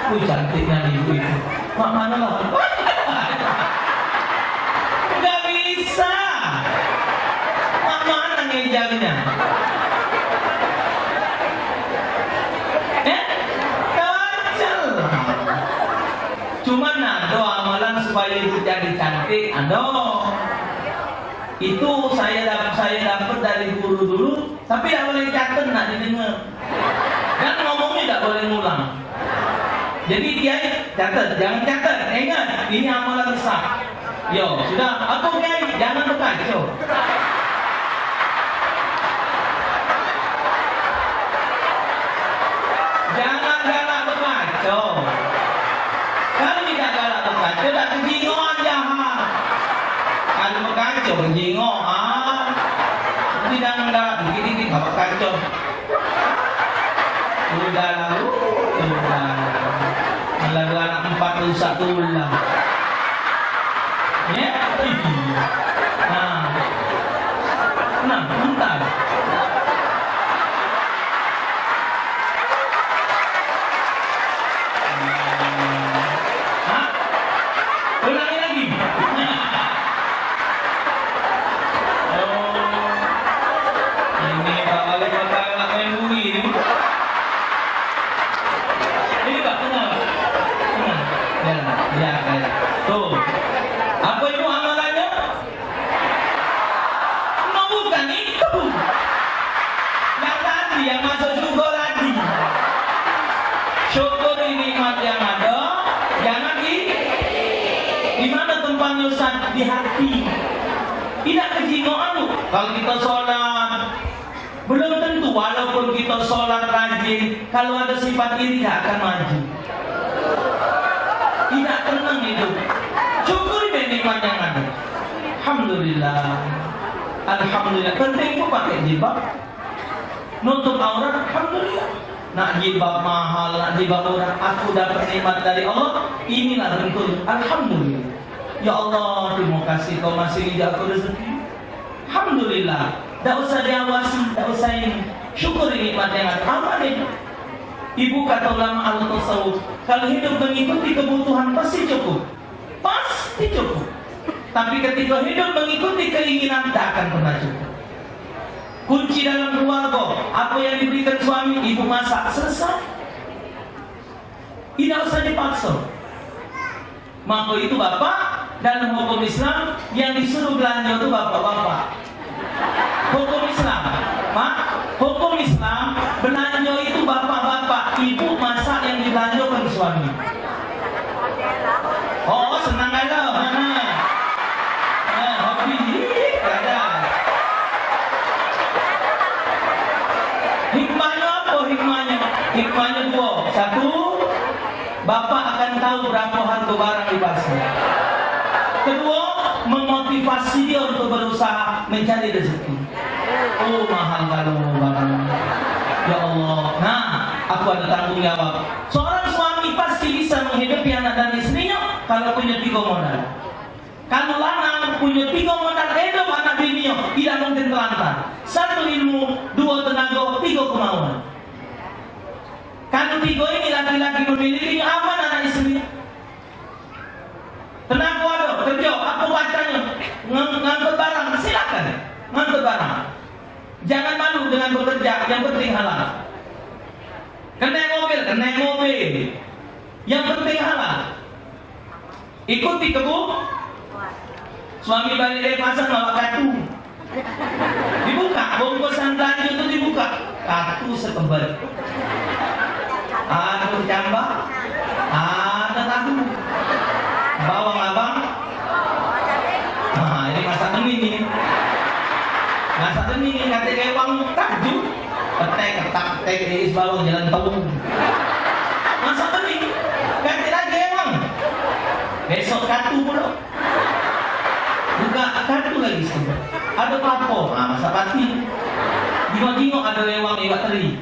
Wih, cantiknya ibu itu. Mak mana lah? Gak bisa. Mak mana ngejarnya? Eh? Kacau. Cuman ado amalan supaya ibu jadi cantik, ado. Itu saya dap-, saya dapat dari guru dulu, tapi dak boleh catet, nak didengar. Dan ngomongnya dak boleh ngulang. Jadi kiai catet, jangan catet. Ingat, ini amalan besar. Yo, sudah. Apa kiai? Jangan bekaco. Jangan galak bekaco. Kalu tidak galak bekaco, dak kejingoan jahat. Kalu bekaco, kejingoan. Tidak galak dikit-dikit, dak bekaco. Udah lah, uh, udah. Alah, dua anak empat rusak tulang. Ya? Nah. Nah, bentar. Hah? Ulangi lagi. Oh. Ini Pak Wali Kota nak main bui ni. Ini Pak, tenang, Pak. Tenang. Ya, ya, ya. Tuh. Apa itu amalannya? No, bukan itu. Yang tadi, yang masuk surga tadi. Syukuri nikmat yang ada, jangan di, di mana tempatnya, Ustaz? Di hati. Tidak kejingoan tu. Kalau kita sholat, belum tentu, walaupun kita sholat rajin, kalau ada sifat iri, tidak akan maju. Tidak tenang itu. Syukuri be nikmat yang ada. Alhamdulillah. Alhamdulillah. Penting tu pakai jilbab. Nutup aurat, alhamdulillah. Nak jilbab mahal, nak jilbab murah, aku dapat nikmat dari Allah. Inilah bentuk, alhamdulillah. Ya Allah, terima kasih kau masih nginjak aku rezeki. Alhamdulillah. Dak usah diawasi, dak usah ini. Syukuri nikmat yang ada. Apa nih? Ibu, kata ulama ahli tasawuf, kalau hidup mengikuti kebutuhan pasti cukup. Pasti cukup. Tapi ketika hidup mengikuti keinginan, tak akan pernah cukup. Kunci dalam keluarga, apa yang diberikan suami, ibu masak, selesai. Tidak usah dipaksa. Maka itu, Bapak, dalam hukum Islam yang disuruh belanja tu bapak-bapak. Hukum Islam, Pak, hukum Islam, belanja itu bapak-bapak, ibu masak yang dibelanjakan suami. Oh, senang kalau. Ha. Ha, hobi. Ada. Hikmahnya apa hikmahnya? Hikmahnya dua. Satu, bapak akan tahu berapa harga barang di pasar. Kedua, memotivasi dia untuk berusaha mencari rezeki. Oh, mahal kalau barang. Ya Allah. Nah, aku ada tanggung jawab. Seorang suami pasti bisa menghidupi anak dan istrinya kalau punya tiga modal. Kalau lanang punya tiga modal hidup anak bininyo, tidak mungkin terlantar. Satu ilmu, dua tenaga, tiga kemauan. Kalau tiga ini laki-laki memilikinya, aman anak istri. Tenaga ada, kerja, apa bacanyo, ngang-, ngangkut barang, silakan. Ngangkut barang. Jangan malu dengan bekerja, yang penting halal. Kena mobil, kena mobil. Yang penting halal. Ikuti kebun. Suami balik dari pasar bawa katu. Dibuka, bungkusan belanja tu dibuka. Katu sekebel. Ada cambah, ada tahu. Bawang abang. Nah, ini masak bening ini. Masak bening ini, kata kewang takjub. Petek, ketak, petek, iris bawang, jalan tahu. Masak bening. Kata lagi emang. Besok katu pula. Buka kartu lagi situ. Ada papo, ah, masak pati. Jingok-jingok ada lewang iwak teri.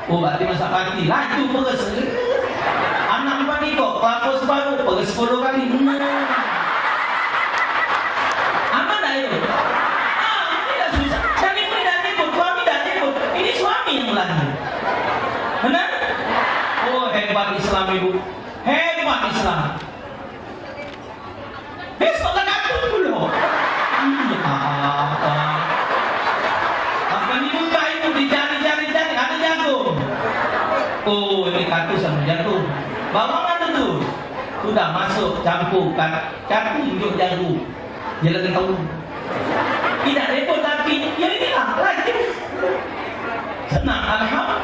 Oh, berarti masak pati. Laju peres. Anak empat ikok, kelapa separuh, peres sepuluh kali. Nah. Aman dah itu? Ah, ini dah susah. Dan ibu dah ribut, suami Hebat Islam, Ibu. Hebat Islam. Besok lah datang pulo. Iya, apa? Apa ni buka itu, dicari-cari-cari, ada jagung. Oh, ini katu samo jagung. Bawang ada tu. Sudah masuk, campur, kat-, katu, injuk jagung. Dia lagi tahu. Tidak repot laki. Ya inilah, laki. Senang, alhamdulillah.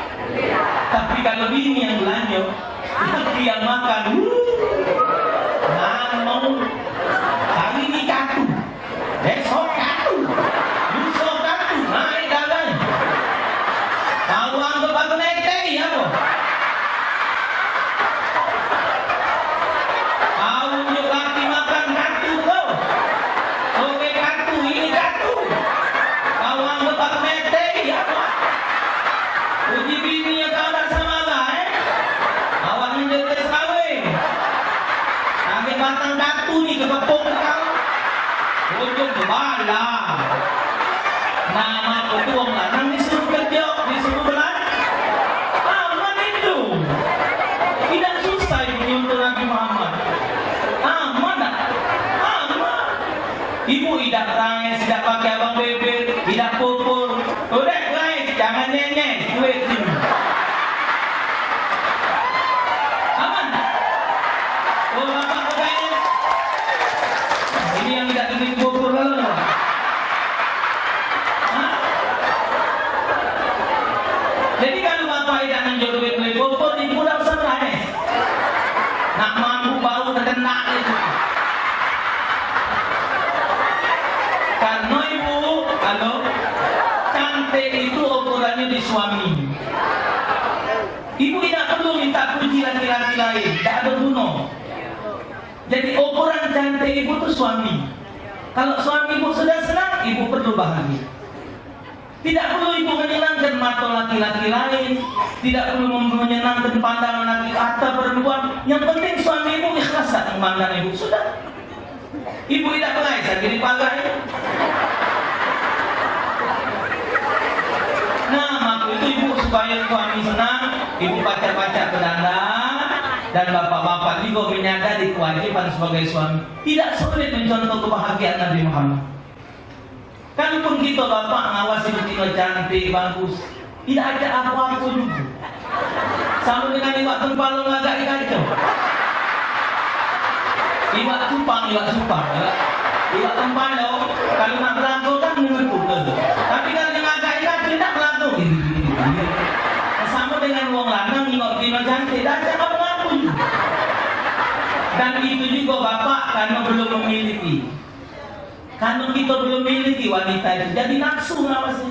Tapi kalau bini yang belanja, laki yang makan, wuh, nano. Hari ni katu. Besok katu. Lusa katu. Naik dagang. Bawang ke baru netek, ya, boh? Kau unjuk laki makan katu kau. Oke katu, ini katu. Kau anggap aku mete, ya, Pak? Uji bini yang kau nak sama lah, eh? Awak ni dia sawit. Ambil batang katu ni ke kepung kau. Ujung bala. Nama ketua lanang disuruh kerja, disuruh belanja. Aman itu. Tidak susah itu nyontoh Nabi Muhammad. Aman tak? Aman. Ibu idak rais, idak pakai abang bebek, idak pupur. Udah rais, jangan nyenyes, duit sini. Aman tak? Oh, bapak kau kaya. Ini yang idak duit pupur lalu. Hah? Jadi kalu bapak idak nganjur duit beli pupur, ibu dak usah rais. Nak mambu bau terkena itu. Karena ibu, halo, cantik itu ukurannya di suami. Ibu tidak perlu minta puji laki-laki lain, tidak ada guna. Jadi ukuran cantik ibu tu suami. Kalau suami ibu sudah senang, ibu perlu bahagia. Tidak perlu ibu menyenangkan mata laki-laki lain, tidak perlu mem- menyenangkan pandangan laki atau perempuan. Yang penting suami ibu ikhlas sak memandang ibu. Sudah. Ibu tidak berai sak jadi pagar. Nah, maka itu ibu supaya suami senang, ibu pacak-pacak bedandan dan bapak-bapak juga menyadari kewajiban sebagai suami. Tidak sulit mencontoh kebahagiaan Nabi Muhammad. Kan pun kita bapak ngawasi betino cantik, bagus. Tidak ada apa-apa juga. Sama dengan iwak tempalo ngagak kaca. Iwak cupang, iwak cupang. Iwak tempalo, kalau nak belago kan mengetuk tu. Tapi kalau dia ngagak kaca, tidak belago. Sama dengan wong lanang nengok betino cantik, dah cakap mengaku juga. Dan itu juga bapak karena belum memiliki. Karena kita belum miliki wanita itu, jadi nafsu ngawasi.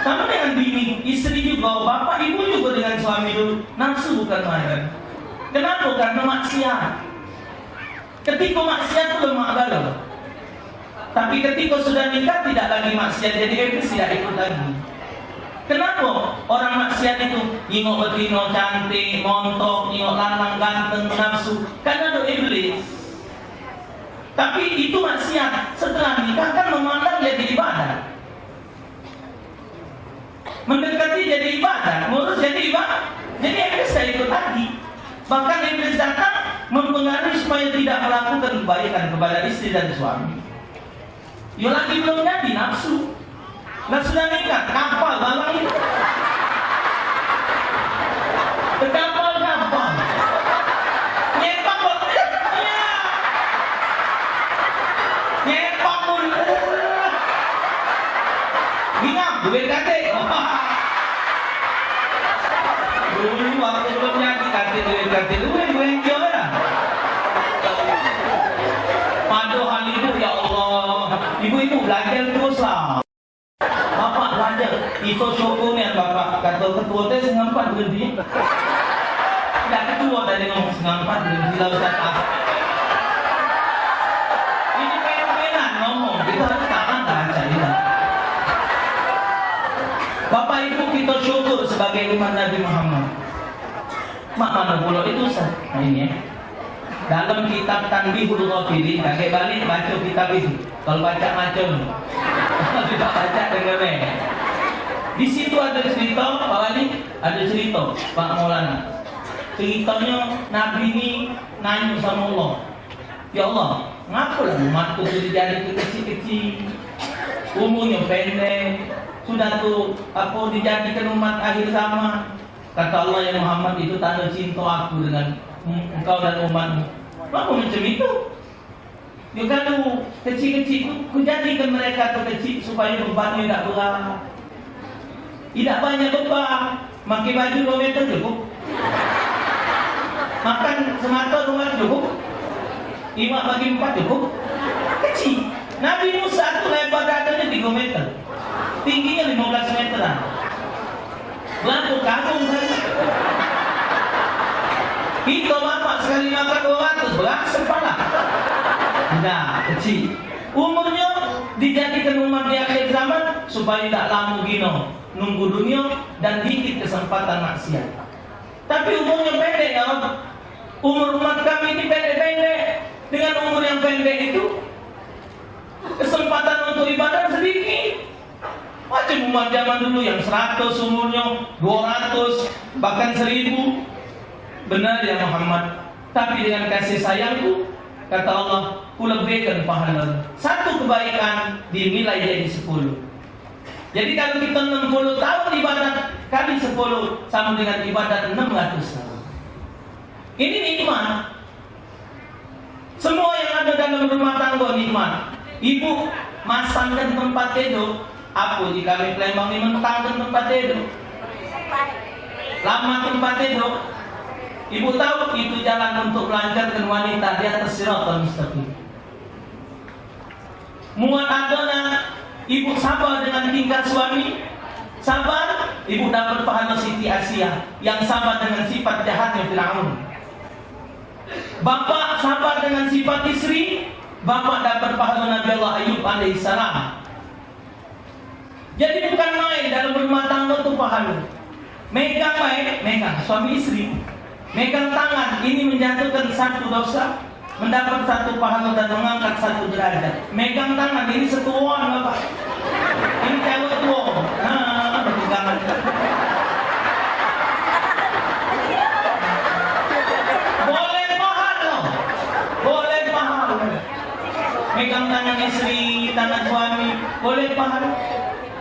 Sama dengan bini, istri juga, bapak ibu juga dengan suami dulu, nafsu bukan main. Kenapa? Karena maksiat. Ketika maksiat tu lemak dalam. Tapi ketika sudah nikah tidak lagi maksiat, jadi iblis tidak ikut lagi. Kenapa orang maksiat itu nengok betino cantik, montok, nengok lanang ganteng, nafsu? Karena ada iblis. Tapi itu maksiat. Setelah nikah kan memandang jadi ibadat. Mendekati jadi ibadat, ngurus jadi ibadat. Jadi iblis tak ikut lagi. Bahkan iblis datang mempengaruhi supaya tidak melakukan kebaikan kepada istri dan suami. Yo lagi belum jadi nafsu. Lah sudah nikah, kapal balang itu. Tekapal kapal. Nyepak kok. Nyepak pun. Ngap, duit kate. Dulu waktu belum jadi kate duit, kate duit, duit yo lah. Padahal ibu, ya Allah, ibu-ibu belajar terus lah. Bapak belajar, itu syukur nian bapak. Kata ketua teh setengah empat berhenti. Dah ketua tadi ngomong setengah empat berhenti lah Ustaz. Ah. Ini main-mainan ngomong, kita harus taat lah, cari lah. Bapak Ibu, kita syukur sebagai umat Nabi Muhammad. Mak mana pula itu Ustaz? Nah, ini ya. Dalam kitab Tanbihul Ghafilin, kakek balik baca kitab itu. Kalau baca macam, tidak baca dengar eh. Di situ ada cerita, Pak Wali, ada cerita Pak Maulana. Ceritonyo, Nabi ni nanyo samo Allah, "Ya Allah, ngapo lah umatku tu dijadike kecik-kecik, umurnyo pendek, sudah tu, apo, dijadike umat akhir zaman?" Kato Allah, "Ya Muhammad, itu tando cinto Aku dengan engkau dan umatmu." Ngapo macam itu? Yo kalu kecik-kecik tu, kujadikan mereka tu kecik supayo bebannyo idak berat. Idak banyak beban. Make baju duo meter cukup. Makan semato duo cukup. Iwak bagi empat cukup. Kecik. Nabi Musa tu lebar dadonyo tigo meter. Tingginyo limo belas meteran. Belatuk kagum sajo. Kito bapak sekali makan duo ratus, beraso pala. Nah, kecik. Umurnyo dijadikan umat di akhir zaman supayo dak lamo gino nunggu dunio dan dikit kesempatan maksiat. Tapi umurnyo pendek, ya Rabb. Umur umat Kami ini pendek-pendek. Dengan umur yang pendek itu, kesempatan untuk ibadah sedikit. Macam umat zaman dulu yang seratus umurnyo, duo ratus, bahkan seribu. Benar, ya Muhammad. Tapi dengan kasih sayang-Ku, kato Allah, Kulebihkan pahalo. Satu kebaikan dinilai jadi sepuluh. Jadi kalu kito enam puluh tahun ibadat kali sepuluh samo dengan ibadat enam ratus tahun. Ini nikmat. Semua yang ado dalam rumah tanggo nikmat. Ibu masangkan tempat tidur, apo di kami Palembang ni mentangkan tempat tidur? Lama tempat tidur. Ibu tahu itu jalan untuk melancarkan wanita di atas siratal mustaqim. Muat ado nak ibu sabar dengan tingkah suami? Sabar, ibu dapat pahalo Siti Asia yang sabar dengan sifat jahatnya Firaun. Bapak sabar dengan sifat istri, bapak dapat pahalo Nabi Allah Ayub alaihissalam. Jadi bukan main dalam rumah tanggo tu pahalo. Megang bae, megang suami istri. Megang tangan, ini menjatuhkan satu dosa, mendapat satu pahalo dan mengangkat satu derajat. Megang tangan, ini setuan, Bapak. Ini cewek tuo. Nah, pegangan. Boleh pahalo. Boleh pahalo. Megang tangan istri, tangan suami, boleh pahalo.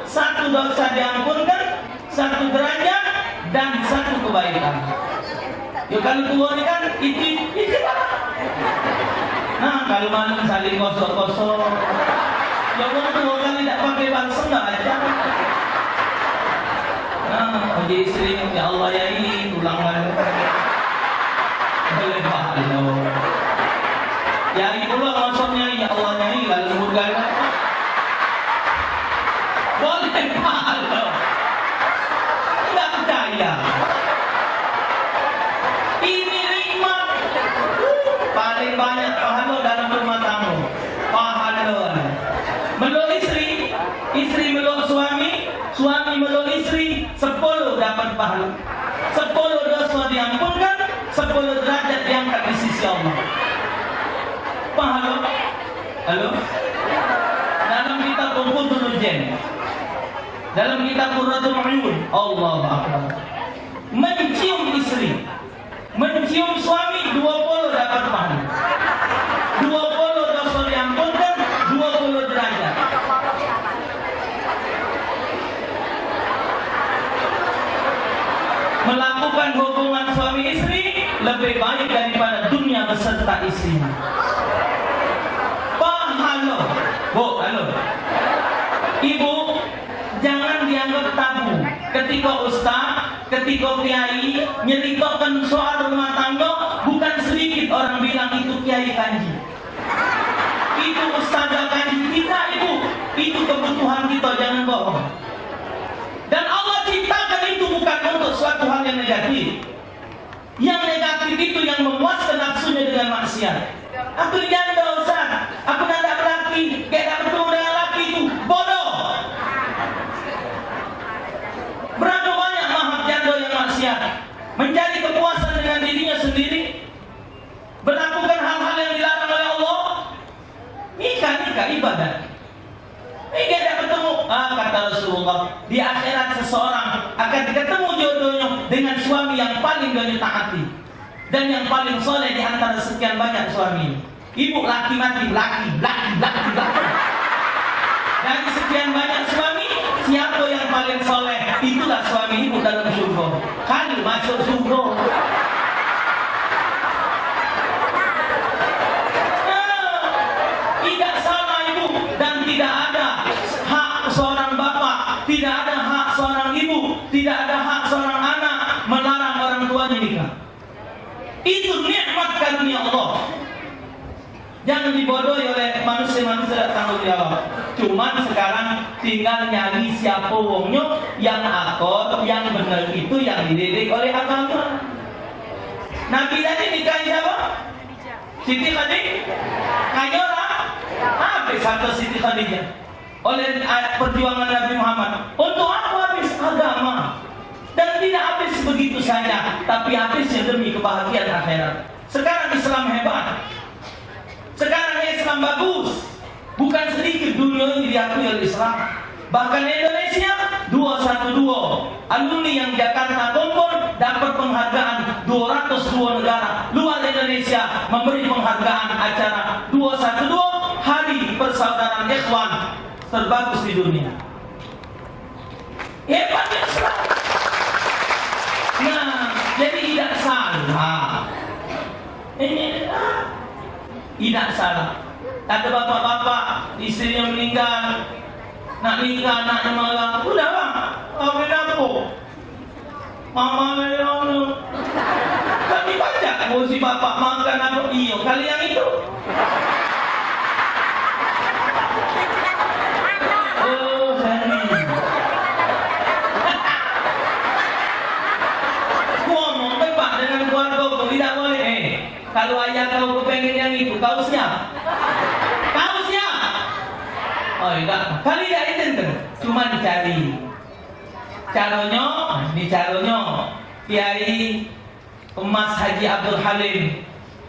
Satu dosa diampunkan, satu derajat, dan satu kebaikan. Yo, kalu tuo ni kan, itu, itu. Nah, kalu malam saling gosok-gosok. Yo, wong tuo kan dak pakai balsem, dak aja. Nah, uji istri, "Ya Allah, ya ini, tulang malu." Boleh pahalo. Ya, itulah maksudnya, "Ya Allah, ya ini, lalu mudah." Boleh pahalo. Dak percaya. Ini nikmat. Paling banyak pahalo dalam rumah tanggo. Pahalo. Meluk istri, istri meluk suami, suami meluk istri, sepuluh dapat pahalo. Sepuluh dosa diampunkan, sepuluh derajat diangkat di sisi Allah. Pahalo? Halo? Dalam kitab Uqudul Jen, dalam kitab Qurratul Uyun, Allahu Akbar. Mencium istri, mencium suami, duo puluh dapat pahalo. Duo puluh dosa diampunkan, duo puluh derajat. Melakukan hubungan suami istri lebih baik daripada dunia beserta isinya. Pahalo. Bu, halo. Ibu, jangan dianggap tabu. Ketika ustaz, ketika kiai nyeritakan soal rumah tangga, bukan sedikit orang bilang itu kiai kanji. Itu ustazah kanji. Tidak, Ibu. Itu kebutuhan kita, jangan bohong. Dan Allah ciptakan itu bukan untuk suatu hal yang negatif. Yang negatif itu yang memuaskan nafsunya dengan maksiat. "Aku ni janda, Ustaz. Aku nak dak belaki, kek dak betemu dengan laki tu." Bodoh. Berapa banyak mahab janda yang maksiat, mencari kepuasan dengan dirinya sendiri, melakukan hal-hal yang dilarang oleh Allah. Nikah, nikah ibadah. Nikah dak betemu. Ah, kata Rasulullah, di akhirat seseorang akan ketemu jodohnya dengan suami yang paling Dia taati. Dan yang paling soleh di antara sekian banyak suami. Ibu laki mati, laki, laki, laki, laki. Dari sekian banyak suami, siapa yang paling soleh? Itulah suami ibu dalam surga. Kali masuk surga. Nah, tidak salah ibu dan tidak ada hak seorang bapak, tidak ada hak seorang ibu, tidak ada hak seorang anak melarang orang tuanya nikah. Itu nikmat karunia Allah. Jangan dibodohi oleh manusia-manusia dak tanggung jawab. Cuman sekarang tinggal nyari siapa wongnyo yang akor, yang benar itu yang dididik oleh agama. Nabi tadi nikahi siapa? Siti Khadijah. Kayo lah. Habis harta Siti Khadijah. Oleh, eh, perjuangan Nabi Muhammad. Untuk apa habis? Agama. Dan tidak habis begitu saja, tapi habisnya demi kebahagiaan akhirat. Sekarang Islam hebat. Sekarang Islam bagus. Bukan sedikit dunia ini diakui oleh Islam. Bahkan Indonesia dua satu dua, alumni yang Jakarta kumpul dapat penghargaan dua ratus dua negara. Luar Indonesia memberi penghargaan acara dua satu dua, Hari Persaudaraan Ikhwan terbagus di dunia. Hebat Islam. Nah, jadi tidak salah. Ini tidak salah. Ada bapak-bapak, istrinya meninggal, nak nikah, anaknya marah. Udah, Bang. Kawin apa? Mama lelong tu. Tapi banyak muji bapak makan apa? Iyo, kali yang itu. Oh, Sani. Ku omong tempat dengan keluarga ku, tidak boleh. Eh, kalau ayah kau kepengen yang itu, kau siap? Kau siap? Oh, tidak. Kali tidak itu tu. Cuma dicari. Caronyo, ini caronyo. Kiai Emas Haji Abdul Halim,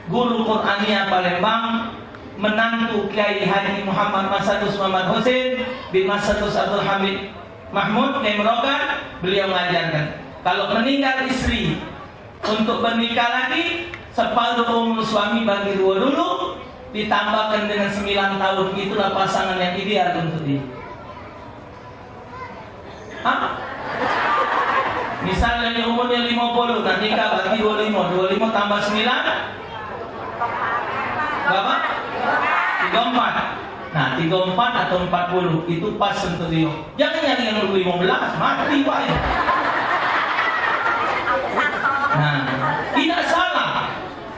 guru Qur'aniyah Palembang, menantu Kiai Haji Muhammad Masadus Muhammad Husin bin Masadus Abdul Hamid Mahmud, Kiai Merogan, beliau mengajarkan, kalau meninggal istri, untuk bernikah lagi, separuh umur suami bagi dua dulu, ditambahkan dengan sembilan tahun, itulah pasangan yang ideal untuk dia. Hah? Misalnya ni umurnya lima puluh, nak nikah bagi dua lima, dua lima tambah sembilan, berapa? Tiga empat. Nah, tiga empat atau empat puluh, itu pas untuk dia. Jangan nyari yang lima belas, mati bae. Nah, tidak salah.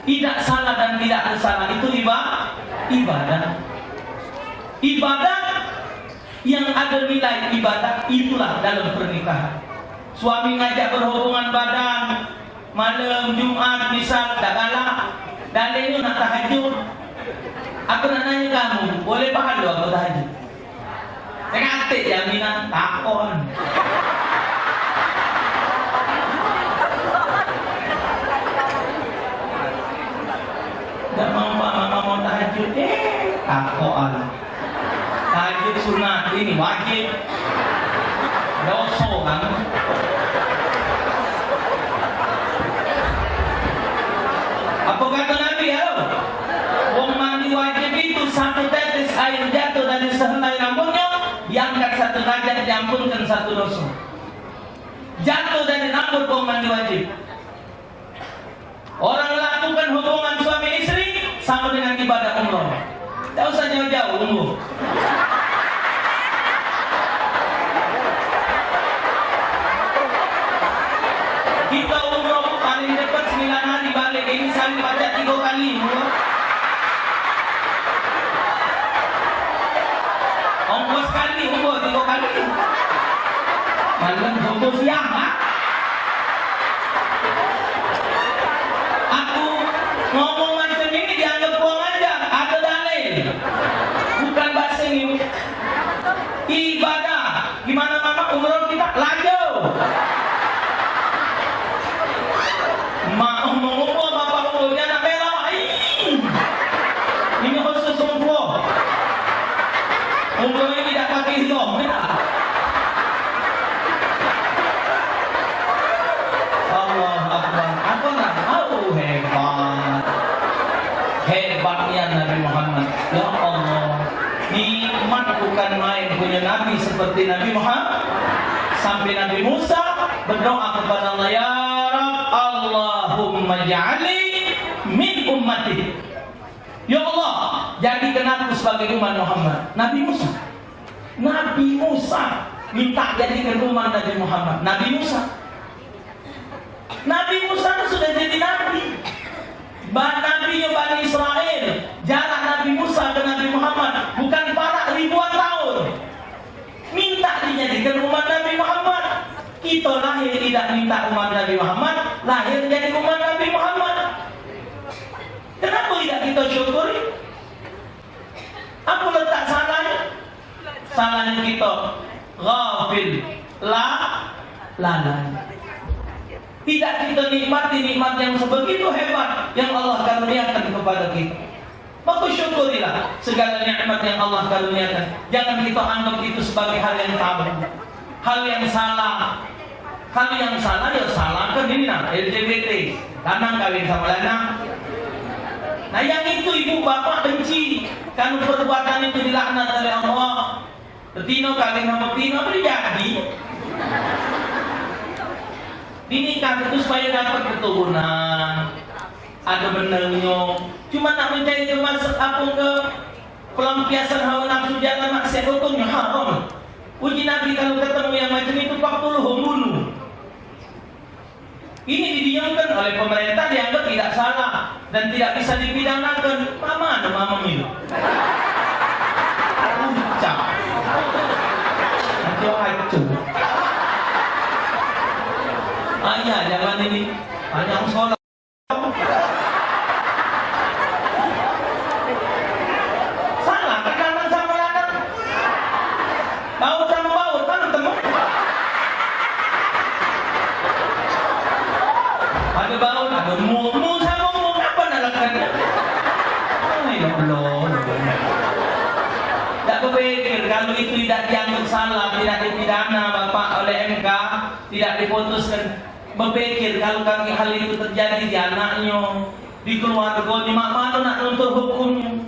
Tidak salah dan tidak salah itu iba-, ibadah. Ibadah yang ada nilai ibadah itulah dalam pernikahan. Suami ngajak berhubungan badan malam Jumat misal, dak galak, dalilnyo nak tahajud. Aku nak nanya kamu, boleh pahalo aku tahajud? Tengah atik jaminan takon. Dak mau, Pak, mau tahajud, eh, takon. Tahajud sunat, ini wajib. Doso kan? Apa kata Nabi, ya? Wong mandi wajib itu satu tetes air jatuh dari sehelai rambutnya, diangkat satu derajat, diampunkan satu dosa. Jatuh dari rambut wong mandi wajib. Orang lakukan hubungan suami istri sama dengan ibadah umroh. Tak usah jauh-jauh umroh. Kita umroh paling dekat sembilan hari balik. Ini sehari pacak tiga kali umroh. Ongkos kali umroh tiga kali. Malam subuh siang, ha? Aku ngomong macam ini dianggap kurang ajar. Ada dalil. Bukan basing ini. Ibadah. Gimana mama umroh kita? Laju. Mak umroh, bapak umrohnya nak belok. Ih. Ini khusus umroh. Umroh ini tidak pakai ihram, ya. Nabi seperti Nabi Muhammad. Sampai Nabi Musa berdoa kepada Allah, "Ya Rabb, Allahumma ja'alni min ummati." Ya Allah, jadikan aku sebagai umat Muhammad. Nabi Musa. Nabi Musa minta jadikan umat Nabi Muhammad. Nabi Musa. Nabi Musa tu sudah jadi nabi. Ba-, nabinyo Bani Israel, jarak Nabi Musa ke Nabi Muhammad bukan parak ribuan tahun. Minta dijadikan umat Nabi Muhammad. Kita lahir tidak minta umat Nabi Muhammad, lahir jadi umat Nabi Muhammad. Kenapa tidak kita syukuri? Apa letak salahnya? Salahnya kita ghafil, la-, lalai. Tidak kita nikmati nikmat yang sebegitu hebat yang Allah karuniakan kepada kita. Maka syukurilah segala nikmat yang Allah karuniakan. Jangan kita anggap itu sebagai hal yang tabu, hal yang salah. Kalu yang salah, ya salahkan ini nah, L G B T. Lanang kawin sama lanang. Nah, yang itu ibu bapak benci. Kalu perbuatan itu dilaknat oleh Allah. Betino kawin sama betino, apa jadi? Dinikah itu supaya dapat keturunan. Ada benarnyo. Cuma nak mencari kemas-, apa ke pelampiasan hawa nafsu, jangan maksiat, hukumnya haram. Uji Nabi kalau ketemu yang macam itu, empat puluh bunuh. Ini didiamkan oleh pemerintah, dianggap tidak salah dan tidak bisa dipidanakan. Mama anu mama ini. Ucap. Aco-aco. Ayah, jangan ini. Ayah sholat. Salah kan lanang sama lanang? Baut sama baut, mana temu? Ada baut, ada mu, mu sama mu, apa nak lakukan? Ai, ya Allah. Tak berpikir, kalau itu tidak dianggap salah, tidak dipidana bapak oleh M K, tidak diputuskan. Bepikir kalu kaki hal itu terjadi di anaknyo, di keluargonyo, mak mano nak nuntut hukumnyo?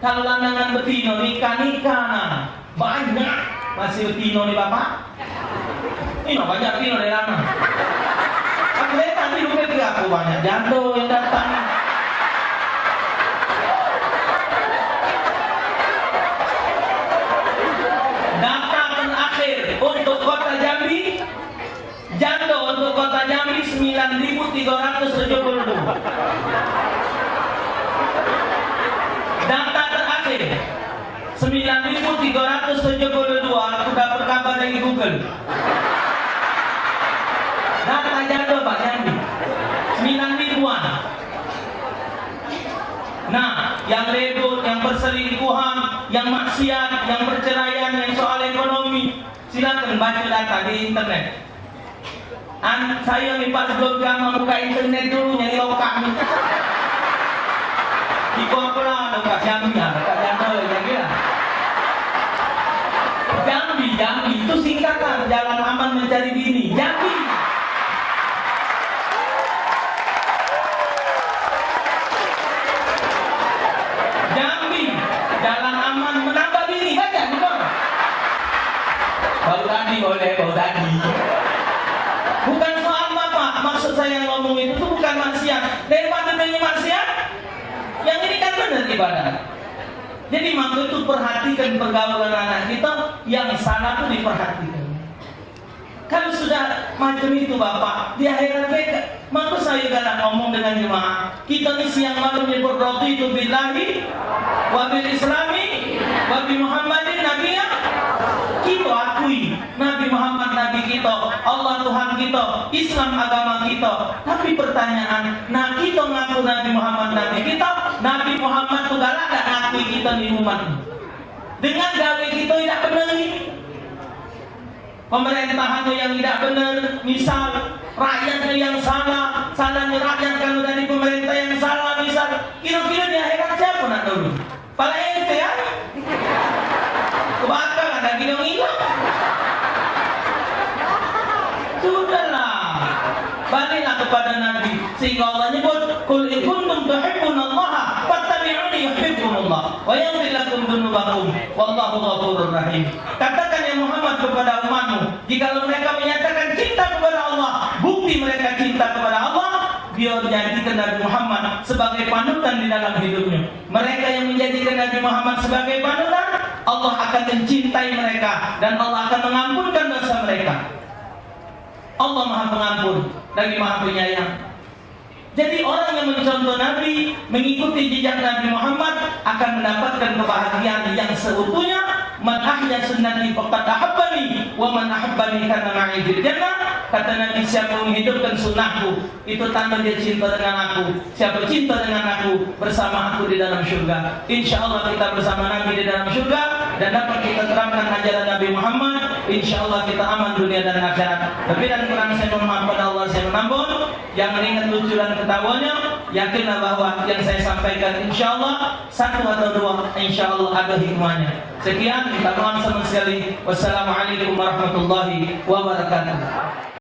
Kalu lanangan betino nikah, nikah nah. Banyak masih betino ni, Bapak. Ini banyak betino dari lanang. Aku lihat tadi, lu kira aku banyak jando yang datang. Data terakhir untuk Kota Jambi, jando untuk Kota Jambi sembilan ribu tiga ratus tujuh puluh dua. Data terakhir, sembilan ribu tiga ratus tujuh puluh dua, aku dapat kabar dari Google. Data jando, Pak, Jambi. Sembilan ribuan. Nah, yang ribut, yang perselingkuhan, yang maksiat, yang perceraian, yang soal ekonomi, silakan baca data di internet. An, saya ni pas sebelum drama buka internet dulu nyari lokak ni. Iku apalah lokak Jambi lah, lokak Jambi lah, Jambi lah. Jambi, Jambi, itu singkatan Jalan Aman Mencari Bini. Jambi. Jambi, Jalan Aman Menambah Bini. Baca, betul? Baru tadi boleh, baru tadi. Bukan soal apa, maksud saya ngomong itu tuh bukan maksiat. Daripada dia maksiat, yang ini kan benar ibadah. Jadi, maka itu perhatikan pergaulan anak kita, yang salah tuh diperhatikan. Kalu sudah macam itu, Bapak, di akhirat mereka. Maka saya galak ngomong dengan jemaah, kita ni siang malam nyebut, "Raditu billahi wa bil islami wa bi Muhammadin nabiyya." Kita akui Nabi Muhammad Nabi kita, Allah Tuhan kita, Islam agama kita. Tapi pertanyaan, nah, kita ngaku Nabi Muhammad Nabi kita, Nabi Muhammad tu galak dak ngakui kita ni umat? Dengan gawe kita tidak benar ni. Pemerintahan tu yang tidak benar, misal, rakyat tu yang salah, salahnya rakyat kalu dari pemerintah yang salah, misal, kira-kira di akhirat siapa nak tolong? Pala ente ya? Kebakar ada gino ngilang. Sudahlah. Baliklah kepada Nabi. Sehingga Allah nyebut, "Qul in kuntum tuhibbunallaha fattabi'uni yuhibbukumullah." wa yaghfir lakum dzunubakum, wallahu ghafurur rahim. Katakan, ya Muhammad, kepada umatmu, jikalau mereka menyatakan cinta kepada Allah, bukti mereka cinta kepada Allah, dia jadikan Nabi Muhammad sebagai panutan di dalam hidupnya. Mereka yang menjadikan Nabi Muhammad sebagai panutan, Allah akan mencintai mereka dan Allah akan mengampunkan dosa mereka. Allah Maha Pengampun lagi Maha Penyayang. Jadi, orang yang mencontoh Nabi, mengikuti jejak Nabi Muhammad, akan mendapatkan kebahagiaan yang seutuhnya. "Man ahya sunnati faqad ahabbani, wa man ahabbani kana ma'i fil jannah." Kata Nabi, "Siapa menghidupkan sunnahku, itu tanda dia cinta dengan aku. Siapa cinta dengan aku, bersama aku di dalam syurga." Insya Allah, kita bersama Nabi di dalam syurga dan dapat kita terapkan ajaran Nabi Muhammad. Insya Allah, kita aman dunia dan akhirat. Lebih dan kurang saya mohon maaf pada Allah, saya mengampun. Jangan ingat lucu dan ketawanya. Yakinlah bahwa yang saya sampaikan, insya Allah, satu atau dua, insya Allah ada hikmahnya. Sekian, minta maaf sama sekali. Wassalamualaikum warahmatullahi wabarakatuh.